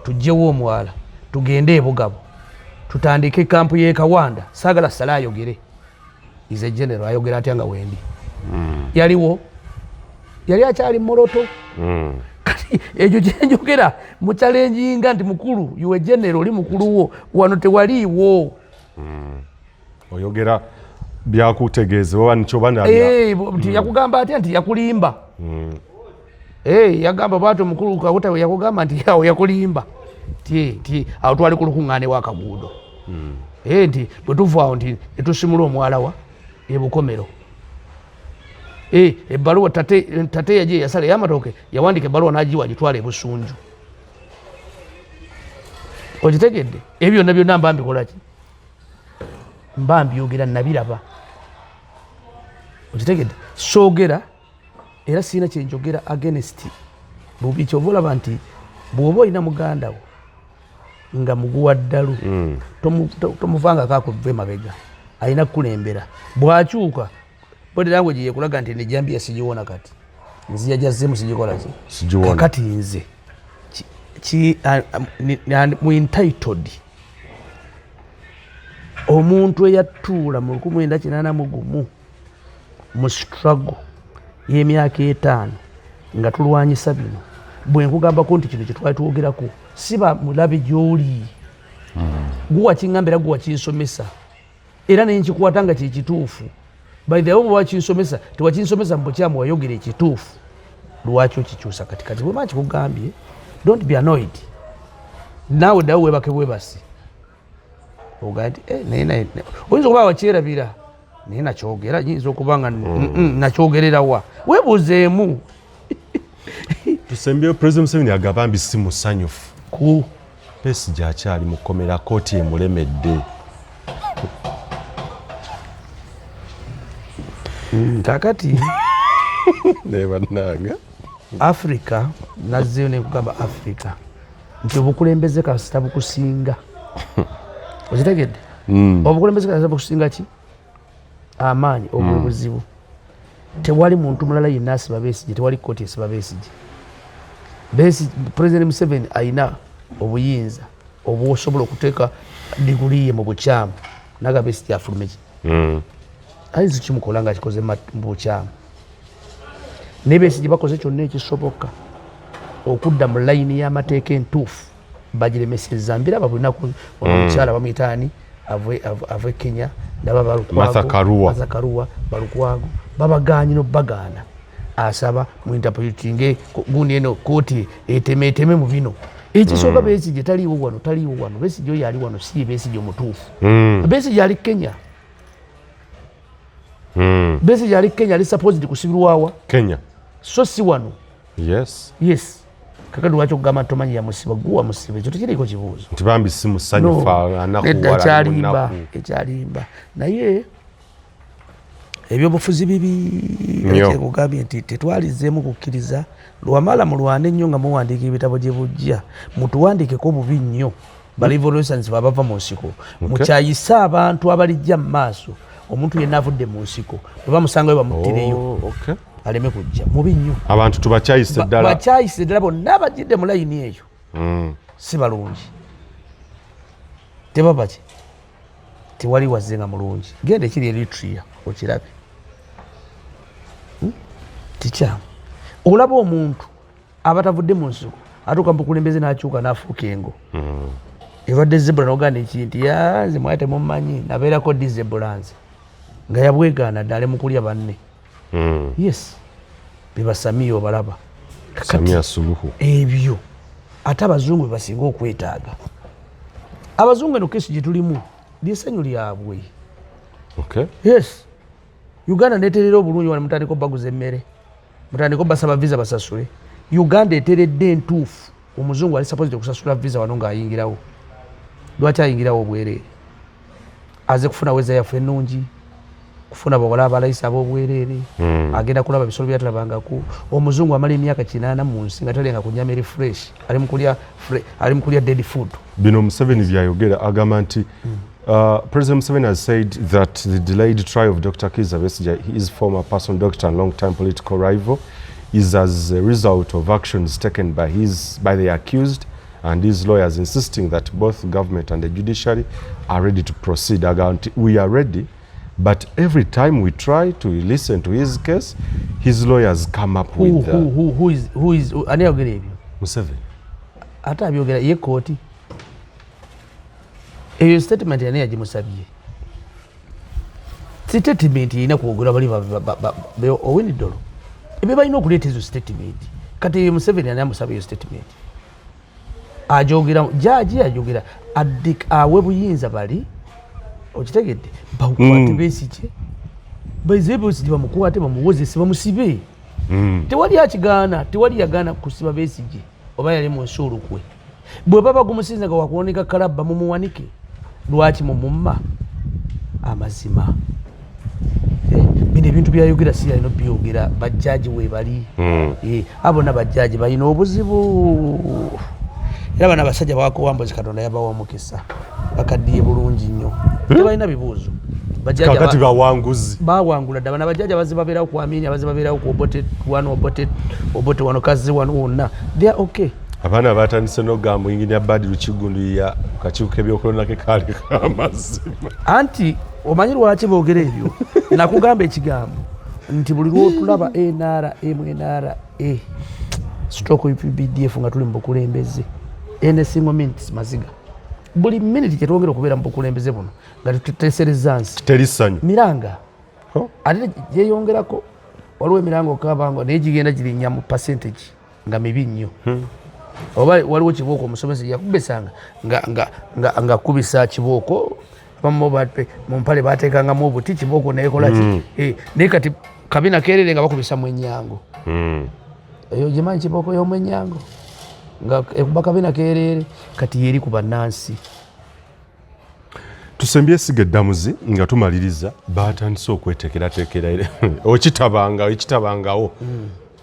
tujjewo omwala tugende ebugabo tutandike kampu y'ekawanda, saagala sala ayogere is a general. Ayogera atya nga wendi? Yaliwo, yali akyali moloto. Kati ekyo kyenjogera mukyalenjinga nti mukulu, you a general, oli mukulu wo wano tewaliiwo. Oyogera byakutegeezebwa nikyoba. Nti yakugamba atya nti yakulimba? Yagamba bwati omukulu Kawuta yakugamba nti awo yakulimba ti awo twali ku lukuŋŋaane w'akaguudo, nti bwe tuva awo nti netusimula omwala wa ebukomero. Ebbaluwa tate yaje yasala ey'amatooke, yawandika ebbaluwa n'agiwa agitwala ebusunju. Okitegedde? Ebyo byonna byonna mba mbikolaki, mba mbyogera nabiraba. Okitegedde? Soogera era sirina kyenjogera against bubi. Kyova olaba nti bw'oba olina muganda wo nga muguwa ddalu, tomuvangako akuva emabega, alina kukulembera. Bw'akyuka body language yekulaga nti nejambiya sigiwona, kati nzija jazzemu sigikola ki. Kakati nze mu entitled omuntu eyatuula mu 1981 mu struggle y'emyaka 50 nga tulwanyisa bino, bwe nkugambako nti kino kyetwali twogerako siba mulabe gy'oli, guwa kiŋŋamba era guwa kinsomesa era nenkikwata nga kyekituufu. By the way, bwe wakinsomesa tewakinsomesa mu bukyamu, wayogera ekituufu, lwaki okikyusa kati? Kati bwema nkikugambye, don't be annoyed. Naawe ddawo webake bwebasi ogaa nti naye oyinza okuba wakyerabira, naye nakyogera, nyinza okuba nga nakyogererawa, weebuuzeemu. Tusembyeyo, President Museveni agamba mbi si musanyufu ku Besigye akyali mu kkomera, kooti emulemedde. Kakati naye bannange, Africa nazzeyo nekugamba Africa nti obukulembeze kasita bukusinga, okitegedde? Obukulembeze kasita bukusinga ki amaanyi, obwe buzibu. Tewali muntu mulala yenna asiba Besigye, tewali kooti esiba Besigye. President Museveni ayina obuyinza obusobola okuteeka diguli ye mu bukyamu naga Besigye afulume ki, ayinza kimukola nga akikoze mu bukyamu, naye Besigye bakoze kyonna ekisoboka. Okudda mu layini y'amateeka entuufu bagiremesezza. Mbiraba bulinaku ono omukyala bamuyita ani, ave Kenya, ndaba Martha Karua. Martha Karua, Balukwago babagaanyi nobagaana. Asaba muinterpretinge gundi eno, kooti eteme eteme mu bino. Ekisooka, Besigye taliiwo wano, taliiwo wano. Besigye oyo ali wano si ye Besigye omutuufu. Besigye ali Kenya. Besigye ali Kenya, ali supposed kusibirwawa? Kenya. So si wano. Yes, kakati lwaki okugamba nti tomanyi yamusiba? Gwe wamusiba, ekyo tekiriiko kibuuzo. Nti bambi si musanyufu. Nedda. Anakuwala. Ekyalimba, ekyalimba. Naye ebyobufuzi bibi. Nnyo. Kyekugambye nti tetwalizeemu kukkiriza lwamala mulwane nnyo nga muwandiika ebitabo gye bujja, mutuwandiikeko bubi nnyo. Ba revolutions babava mu nsiko, mukyayise abantu abalijja mu maaso. Omuntu yenna avudde mu nsiko bwe bamusangayo bamuttireyo. Oh, okay. Aleme kujja, mubi nnyo. Abantu tubakyayise ddala. Bakyayise ddala bonna abajjidde mu layini eyo. Si balungi, tebaba ki, tewali wazze nga mulungi. Genda ekiri Eritrea okirabe. Kikyamu olaba omuntu aba tavudde mu nsiko atuuka mu bukulembeze n'akyuka n'afuuka engo ebadde zebra, noganda ekinti ya nze mwali temumanyi, nabeerako ddi zebra nze, nga yabwegaana dda, ali mu kulya banne. Yes, bebasamiya obalaba. Kakati Samia Suluhu. Ebyo ate abazungu bebasinga okwetaaga. Abazungu eno kesi gye tulimu lyessanyu lyabwe. Yes, Uganda neterera obulungi wano, mutandika obaguza emmere, mutandika obasaba visa basasule. Uganda eteredde entuufu. Omuzungu ali supposed okusasula visa wano ng'ayingirawo. Lwaki ayingirawo obwereere? Aze kufuna weather yaffe ennungi, kufuna bawala abalayisi ab'obwereere. Agenda kulaba bisolo byatalabangako. Omuzungu amala emyaka 80 mu nsi nga talenga ku nyama eri fresh, ali mu kulya dead food. Bino Museveni byayogera, agamba nti President Museveni has said that the delayed trial of Dr. Kizza Besigye, his former personal doctor and long-time political rival, is as a result of actions taken by the accused and his lawyers, insisting that both government and the judiciary are ready to proceed. Agamba nti we are ready, but every time we try to listen to his case, his lawyers come up Who, with who is ani ayogera ebyo? Museveni. Ate abyogera ye kooti eyo statement yani yagimusabye? Statement erina kwogera bali Owiny Dollo, ebyo balina okuleeta ezo statement. Kati eyo Museveni ani amusaba eyo statement? Ajogera jaji, ajogera awe buyinza bali, okitegedde? Bamukwate. Besigye baize, Besigye bamukwate, bamuwozese, bamusibe. Tewali akigaana, tewali yagaana kusiba Besigye oba yali mu nsi olukwe. Bwe baba gumusinza nga wakuwanika kalabba, mumuwanike. Lwaki mumumma amazima? Eh, bino ebintu byayogera si yalina obyogera, bajjaji webali. Eh, abo bonna bajjaji balina obuzibu. Era bano abasajja bakowambozi, Katonda yabawa omukisa, bakaddiye bulungi nnyo, tebalina bibuuzo. Bajjajja Kakati bawanguzi. Bawangula dda. Bano abajjajja bazze babeerawo ku Amini, abazze babeerawo ku Obote wano, Obote wano, Kazze wano, wonna they are okay. Abaana batandise n'okugamba Engineer Badru Kiggundu ya kakiiko k'ebyokulonda ke kaali kamazima. Anti omanyi lwaki boogera ebyo? Nakugamba ekigambo nti buli lwotulaba NRM, NRA/UPBDF nga tuli mu bukulembeze, any single minute maziga. Buli minute kyetwongera okubeera mu bukulembeze buno nga tutesereza nsi. Teri ssanyu. Miranga. Oh. Ate gyeyongerako, waliwo emiranga okabanga naye gigenda girinnya mu percentage nga mibi nnyo. Oba waliwo kibooko omusomesa yakubisanga nga kubisa kibooko, abamu mu mpale bateekangamu obuti, kibooko neekola ki. Eh, naye kati kabina kerere nga bakubisa mwenyango. Eyo gimanyi kibooko y'omwenyango nga ekuba kabina kerere, kati yeri ku bannansi. Tusembye esiga eddamuzi nga tumaliriza. Batandise okweteekerateekera okitabanga ekitabangawo,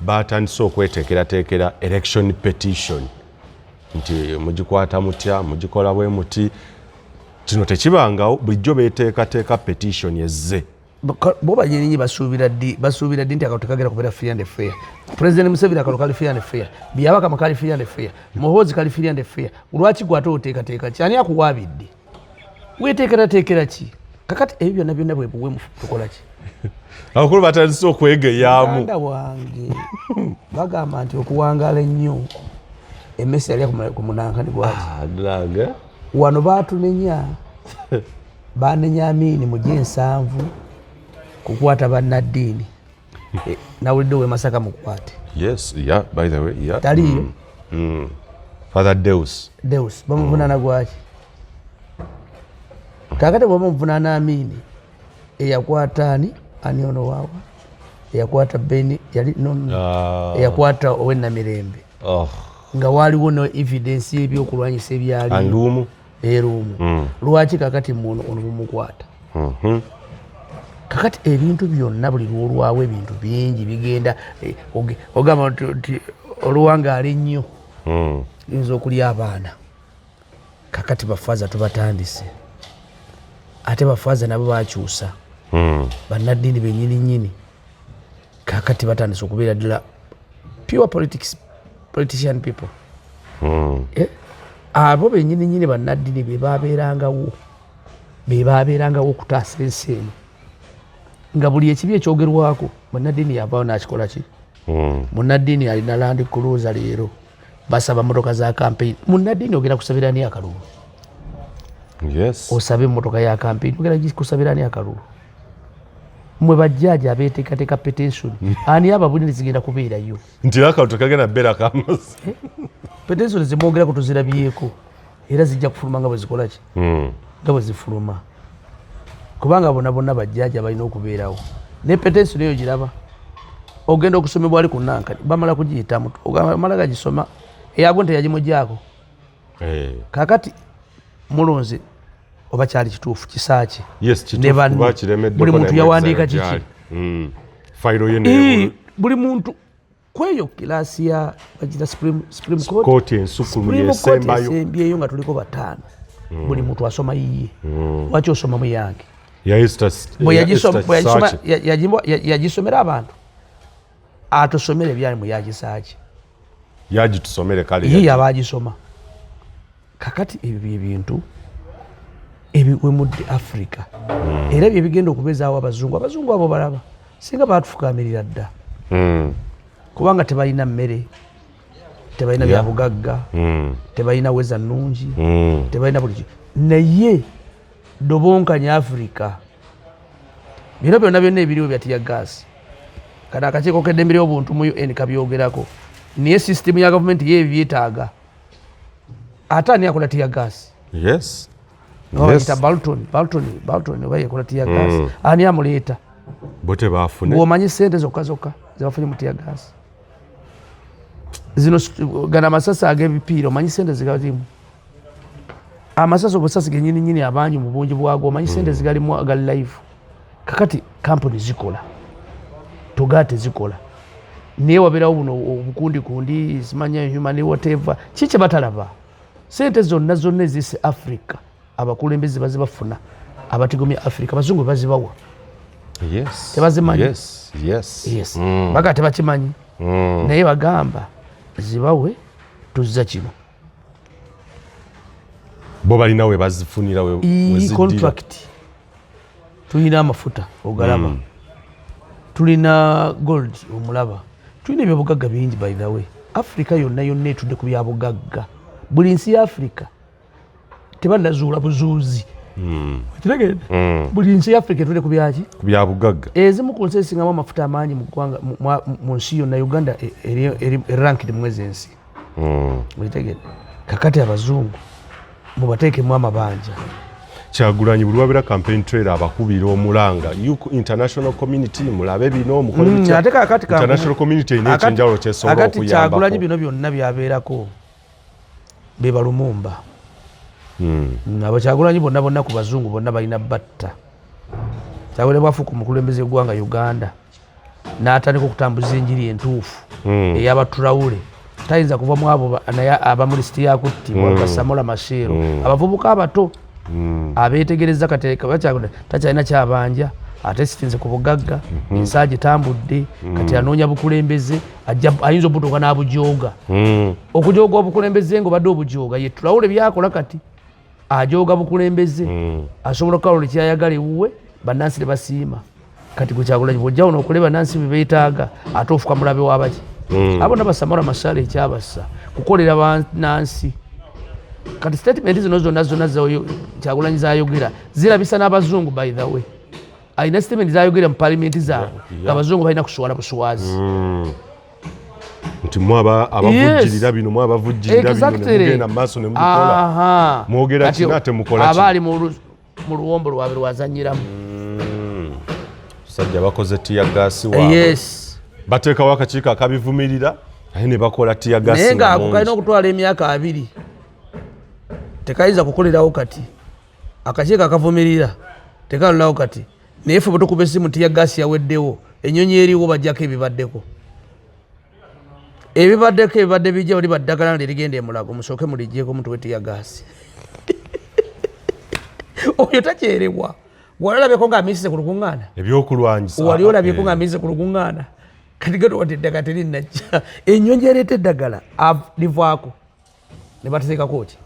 batandise okweteekerateekera election petition, nti mugikwata mutya, mugikola bwe muti. Kino tekibangawo, bulijjo beteekateeka petition ezze. Bo banyininyi basuubira ddi? Basuubira ddi nti akalulu tekagenda kubeera free and fair? President Museveni akalulu kali free and fair, Byabakama kali free and fair, Muhoozi kali free and fair. Lwaki gwe ate oteekateeka ki? Ani akuwaabidde? Weteekerateekera ki? Kakati ebyo byonna byonna bwe buwemu, tukola ki? Abakulu batandise okwegeyaamu. Muganda wange, bagamba nti okuwangaala ennyo emmese yali ku munankani gwaki. Ah, nange. Wano batunenya, banenya Amiini mu gyensanvu kukwata bannaddiini. Nawulidde owe Masaka mukwate. Yes, yeah, by the way, yeah. Taliiyo. Father Deus. Deus bamuvunaana gwaki? Kakati bwaba muvunaana Amiini eyakwata ani, ani ono waawa eyakwata Beni yali no, no. Ah. Eyakwata owenamirembe Oh. nga waliwo no evidence y'ebyokulwanyisa ebyali Anduumu. Eruumu. Lwaki kakati muno ono mumukwata? Kakati ebintu byonna buli lwolwawo ebintu bingi bigenda, ogamba nti oluwangaala ennyo yinza okulya abaana. Kakati bafaaza tubatandise, ate bafaaza nabo bakyusa bannaddiini benyini nyini. Kakati batandise okubeera ddala pure politics, politician people. Abo benyini nyini bannaddiini be babeerangawo okutaasa ensi eno, nga buli ekibi ekyogerwako munnaddiini yavaawo nakikola ki. Munnaddiini alina Land Cruiser, leero basaba motoka za campaign. Munnaddiini ogenda kusabira ani akalulu? Yes. Osabe emotoka ya campaign, ogenda kusabira ani akalulu? Mwe bajjaaja abeteekateeka petition, ani ababulire zigenda kubeerayo? Nti era akalulu tekagenda bbeera kamazi. Petition zimwogerako tuzirabyeko, era zijja kufuluma nga bwe zikola ki, nga bwe zifuluma, kubanga bonna bonna bajjaaja balina okubeerawo. Ne petition eyo giraba ogenda okusomebwa ali ku nankani, bamala kugiyitamu, mala gagisoma eyago nti yagimugyako. Kakati mulonzi oba kyali kituufu kisaaki? Yes, Ne kituufu. banne. Kuba kiremeddeko. Buli muntu naye yawandiika mwekisero kiki? gyali. Fayiro ye Buli muntu kweyo kilasi ya bagita Supreme Court. Kooti ensukkulumu. Supreme Court. Yesembayo. Esembyeyo nga tuliko bataano, buli muntu asoma yiye. Lwaki osomamu yange? Ya Esther. Bwe ya Esther bwe Kisaakye. yagisomera abantu, atusomere ebyali mu yakisaaki. Yagitusomere kale. Ye yaba agisoma. Kakati ebyo byebintu ebiwemudde Africa, era byebigenda okubeezaawo abazungu. Abazungu abo balaba singa batufukamirira dda, kubanga tebalina mmere, tebalina byabugagga, tebalina weza nnungi, tebalina buli kimu, naye dobonkanya Africa. Bino byonna byonna ebiriwo bya tear gas. Kano akakiiko k'eddembe ly'obuntu mu UN kabyogerako, naye sisitimu ya gavumenti ye ebyetaaga. Ate ani akola tear gas? Yes. Oba bayita Balton, Balton, Balton oba yekola tear gas, ani amuleeta? Bo tebafune. Bw'omanyi sente zokka zokka zebafunye mu tear gas zino, gano amasasi ag'ebipiira, omanyi sente zigalimu? Amasasi obusasi genyini nyini abangi mu bungi bwago, omanyi sente zigalimu agali live? Kakati kampuni zikola, togaa tezikola, naye wabeerawo buno obukundi kundi, simanya human whatever, ki kye batalaba. Sente zonna zonna ezise Africa, abakulembeze bazibafuna, abatigomya Africa bazungu bazibawa. Tebazimanyi. Yes. Yes. Baga tebakimanyi, naye bagamba zibawe tuzza kino. Bo balina we bazifunira, we weziddira. Contract. Tulina amafuta ogalaba, tulina gold omulaba, tulina ebyobugagga bingi. By the way, Africa yonna yonna etudde ku byabugagga. Buli nsi ya Africa tebanazuula buzuuzi. Okitegedde? Buli nsi ya Africa etudde ku byaki? Ku byabugagga. Ezimu ku nsi ezisingamu amafuta amangi mu ggwanga, mu nsi yonna, Uganda eri ranked mu ezo ensi. Okitegedde? Kakati abazungu mubateekemu amabanja. Kyagulanyi buli wabeera campaign trail abakubira omulanga, international community, mulabe bino, mukole bitya. Ate kakati International community erina ekyenjawulo kyesobola akati Kyagulanyi okuyambako. Bino byonna byabeerako be balumumba. Abo Kyagulanyi bonna bonna ku bazungu bonna balina batta. Kyagulanyi bwafuuka omukulembeze eggwanga Uganda n'atandika okutambuza enjiri entuufu ey'abatulawule, tayinza kuva mu abo naye aba mu lisiti yakuttibwa, Basamola Masheero, abavubuka abato abeetegereza. Kati takyalina kyabanja, ate sitinze ku bugagga, ensi agitambudde, kati anoonya bukulembeze. Ayinza obutuuka n'abujooga. Okujooga obukulembeze nga obadde obujooga, ye tulawule byakola kati. Ajooga bukulembeze. Asobola okukola buli kyayagala ewuwe, bannansi ne basiima. Kati gwe Kyagulanyi bw'ojjawo n'okola bannansi bye beetaaga, ate ofuka mulabe w'abaki? Abo naba Samora Machar ekyabassa kukolera bannansi. Kati statement zino zonna zonna Kyagulanyi zayogera zirabisa n'abazungu. By the way, alina statement zayogera mu palimenti zaabwe nga abazungu balina kuswala buswazi. Nti mwe abavujjirira bino, mwe abavujjirira bino, ne mugenda mu maaso ne mubikola. Mwogera Kati kino ate mukola aba kino. Ali mu luwombo lwabwe lwazanyiramu. Sajja bakoze teargas waabwe. Bateekawo akakiiko akabivumirira, naye ne bakola teargas. Naye nga ako kalina okutwala emyaka 20, tekayinza kukolerawo kati. Akakiiko akavumirira tekalolawo kati, naye ffe bwe tukuba essimu, teargas yaweddewo, ennyonyi eriwo, bajjako ebibaddeko, ebibaddeko ebibadde bijja bali baddagala lirigenda emulago, musooke mulijjeko mutuwe teargas. Oyo takyerebwa. Wali olabyeko ng'amiisise ku lukuŋŋaana? Ebyokulwanyisa. Wali olabyeko ng'amiisise ku lukuŋŋaana? Kati gatowa ti eddagala terinajja, ennyonyi ereeta eddagala livaako ne bateekako ki?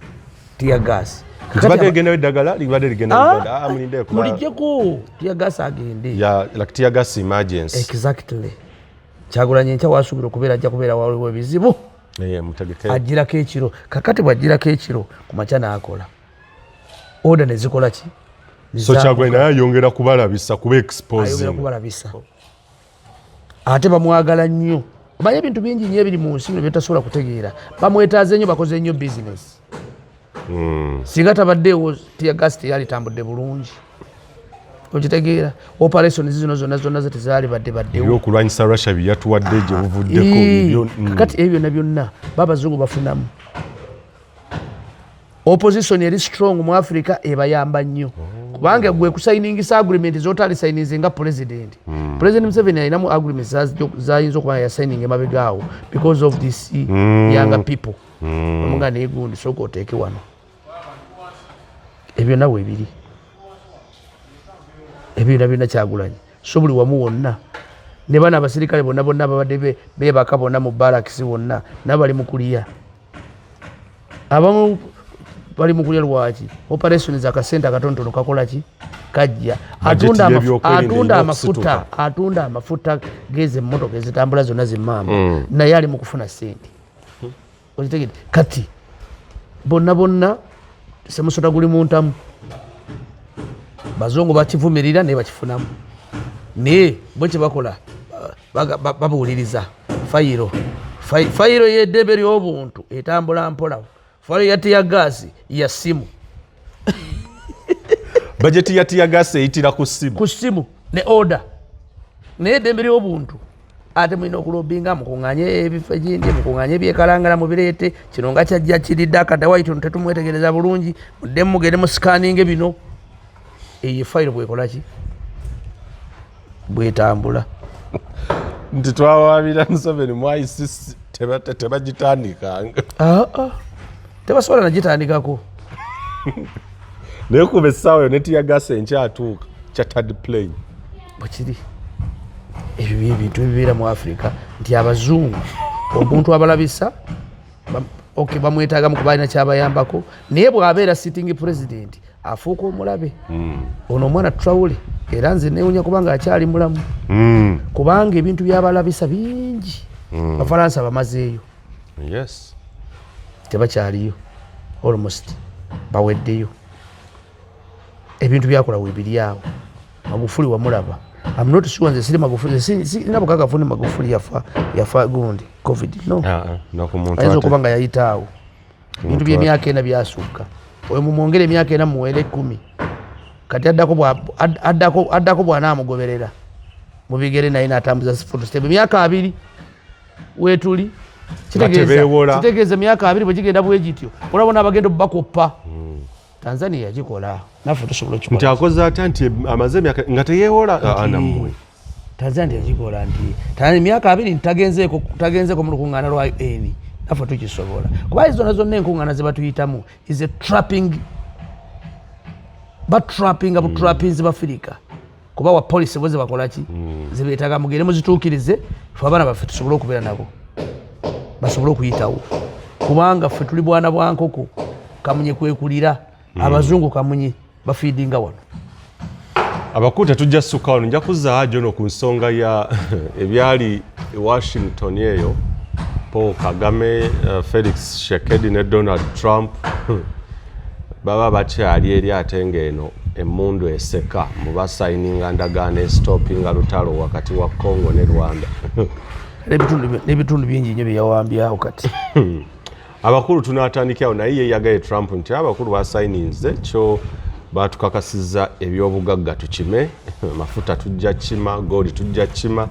Teargas. Libadde ligendayo eddagala, libadde ligenda Uganda. Ah, mulinde Mulijjeko teargas agende. Ya, like teargas emergency. Exactly. Kyagulanyi enkya wasuubira okubeera, ajja kubeera waliwo ebizibu. Eh, mutegeke. Agirako ekiro. Kakati bw'agirako ekiro, ku makya n'akola order ne zikola ki? So Kyagulanyi naye ayongera kubalabisa, kuba Ayongera exposing. Kubalabisa, ate bamwagala nnyo. Omanyi ebintu bingi nnyo ebiri mu nsi bino byetasobola kutegeera. Bamwetaaze nnyo, bakoze nnyo bizinesi. Singa tabaddeewo, teargas teyalitambudde bulungi, okitegeera? Operation zino zonna zonna ze tezaali badde baddewo. Ebyokulwanyisa Russia bye yatuwadde gye buvuddeko. Kakati ebyo byonna byonna babazungu bafunamu. Opposition eri strong mu Africa ebayamba nnyo, kubanga gwe kusayiningisa agreement zotali sayininze nga president. President Museveni alinamu agreement zayinza okuba nga yasayininga emabega awo because of this younger people. Omuga naye gundi sooka oteeke wano, ebyo nawe ebiri ebyo byonna byonna Kyagulanyi. So buli wamu wonna ne bano abasirikale bonna bonna babadde beebaka bonna mu barakisi wonna, nabo bali mu kulya. Abamu bali mu kulya. Lwaki? Operation zakasente akatonotono kakola ki? Kajja. Budget Atunda y'ebyokwerinda atunda erina amafuta, okusituka. atunda amafuta geza emmotoka ezitambula zonna zimaama, naye ali mu kufuna sente, okitegedde? Kati bonna bonna semusota guli mu ntamu. Bazungu bakivumirira naye bakifunamu, naye bo kyebakola babuuliriza fayiro. Fayiro y'eddembe ly'obuntu etambula mpola, fayiro ya teargas ya simu. Bajeti ya teargas eyitira ku ssimu. Ku ssimu ne order, naye eddembe ly'obuntu ate mulina okulobinga, mukuŋŋanye ebifo egindi, mukuŋŋanye ebyekalangala, mubireete. Kino nga kyajja kiridde akadawaitono, tetumwetegereza bulungi, muddemu mugende mu scanninge bino. Eyo fayiro bwekolaki? Bwetambula. Nti twawabira Museveni mu ICC, tebagitandikanga. Ah, ah. Tebasobola nagitandikako. Naye kuba essaawa yo ne teargas enkyatuuka chartered plane. Bwekiri. Ebyo byebintu ebibeera mu Africa, nti abazungu omuntu abalabisa okay, bamwetagamu kuba alina kyabayambako, naye bw'abeera sitting president afuuka omulabe. Ono omwana Traore, era nze newunya kubanga akyali mulamu, kubanga ebintu byabalabisa bingi. Bafalansa bamazeeyo. Tebakyaliyo, almost baweddeyo. Ebintu byakola webiri awo. Magufuli wamulaba. I'm not sure, nze siri Magufuli, sirina bukakafu ni Magufuli yafa, yafa gundi COVID, no? Ah, ah, no ku muntu Ayinza okuba nga yayita awo. Ebintu byemyaka 4 byasukka. Oyo mumwongere emyaka 4, muwere 10. Kati addako addako bw'anaamugoberera mu bigere, naye n'atambuza footstep emyaka 20 weetuli. Tebeewola. Kitegeeza emyaka 20 bwe gigenda bwe gityo, olabona abagenda obbakoppa. Tanzania yagikola, naffe tusobola Nti okikola. Akoze atya nti amaze emyaka nga teyeewola? Ah, nammwe. Tanzania yagikola nti Tanzania emyaka 20 nti tagenzeeko mu lukuŋŋaana lwa UN, naffe tukisobola, kuba zonna zonna enkuŋŋaana ze batuyitamu is a trapping, batrappinga butrappinzi bafirika kubawa policy bwe zebakolaki zebeetaaga, mugende muzituukirize, fe abaana baffe tusobole okubeera nabo, basobole okuyitawo, kubanga ffe tuli bwana bwa nkoko, kamunye kwekulira. Abazungu kamunye bafiidinga wano. Abakulu, tetujja ssuka wano. Nja kuzzaayo jono ku nsonga ya ebyali e Washington eyo, Paul Kagame, Felix Tshisekedi ne Donald Trump baba bakyali eri, ate ng'eno emmundu eseka mu basayininga ndagaano esitopinga lutalo wakati wa Congo ne Rwanda. N'ebitundu bingi nnyo byeyawambyawo kati. Abakulu, tunaatandikirawo naye ye yagaye Trump nti abakulu basayininze kyo, batukakasizza ebyobugagga tukime, amafuta tujja kima, gold tujja kima,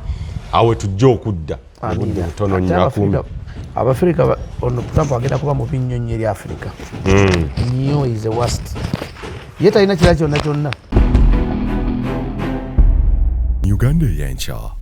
awe tujja okudda obudde butono Ate nnyo akuumi. Abafirika ono Trump agenda kuba mubi nnyo nnyo eri Afirika nnyo. Is the worst, ye talina kira kyonna kyonna. Uganda Ey'enkya.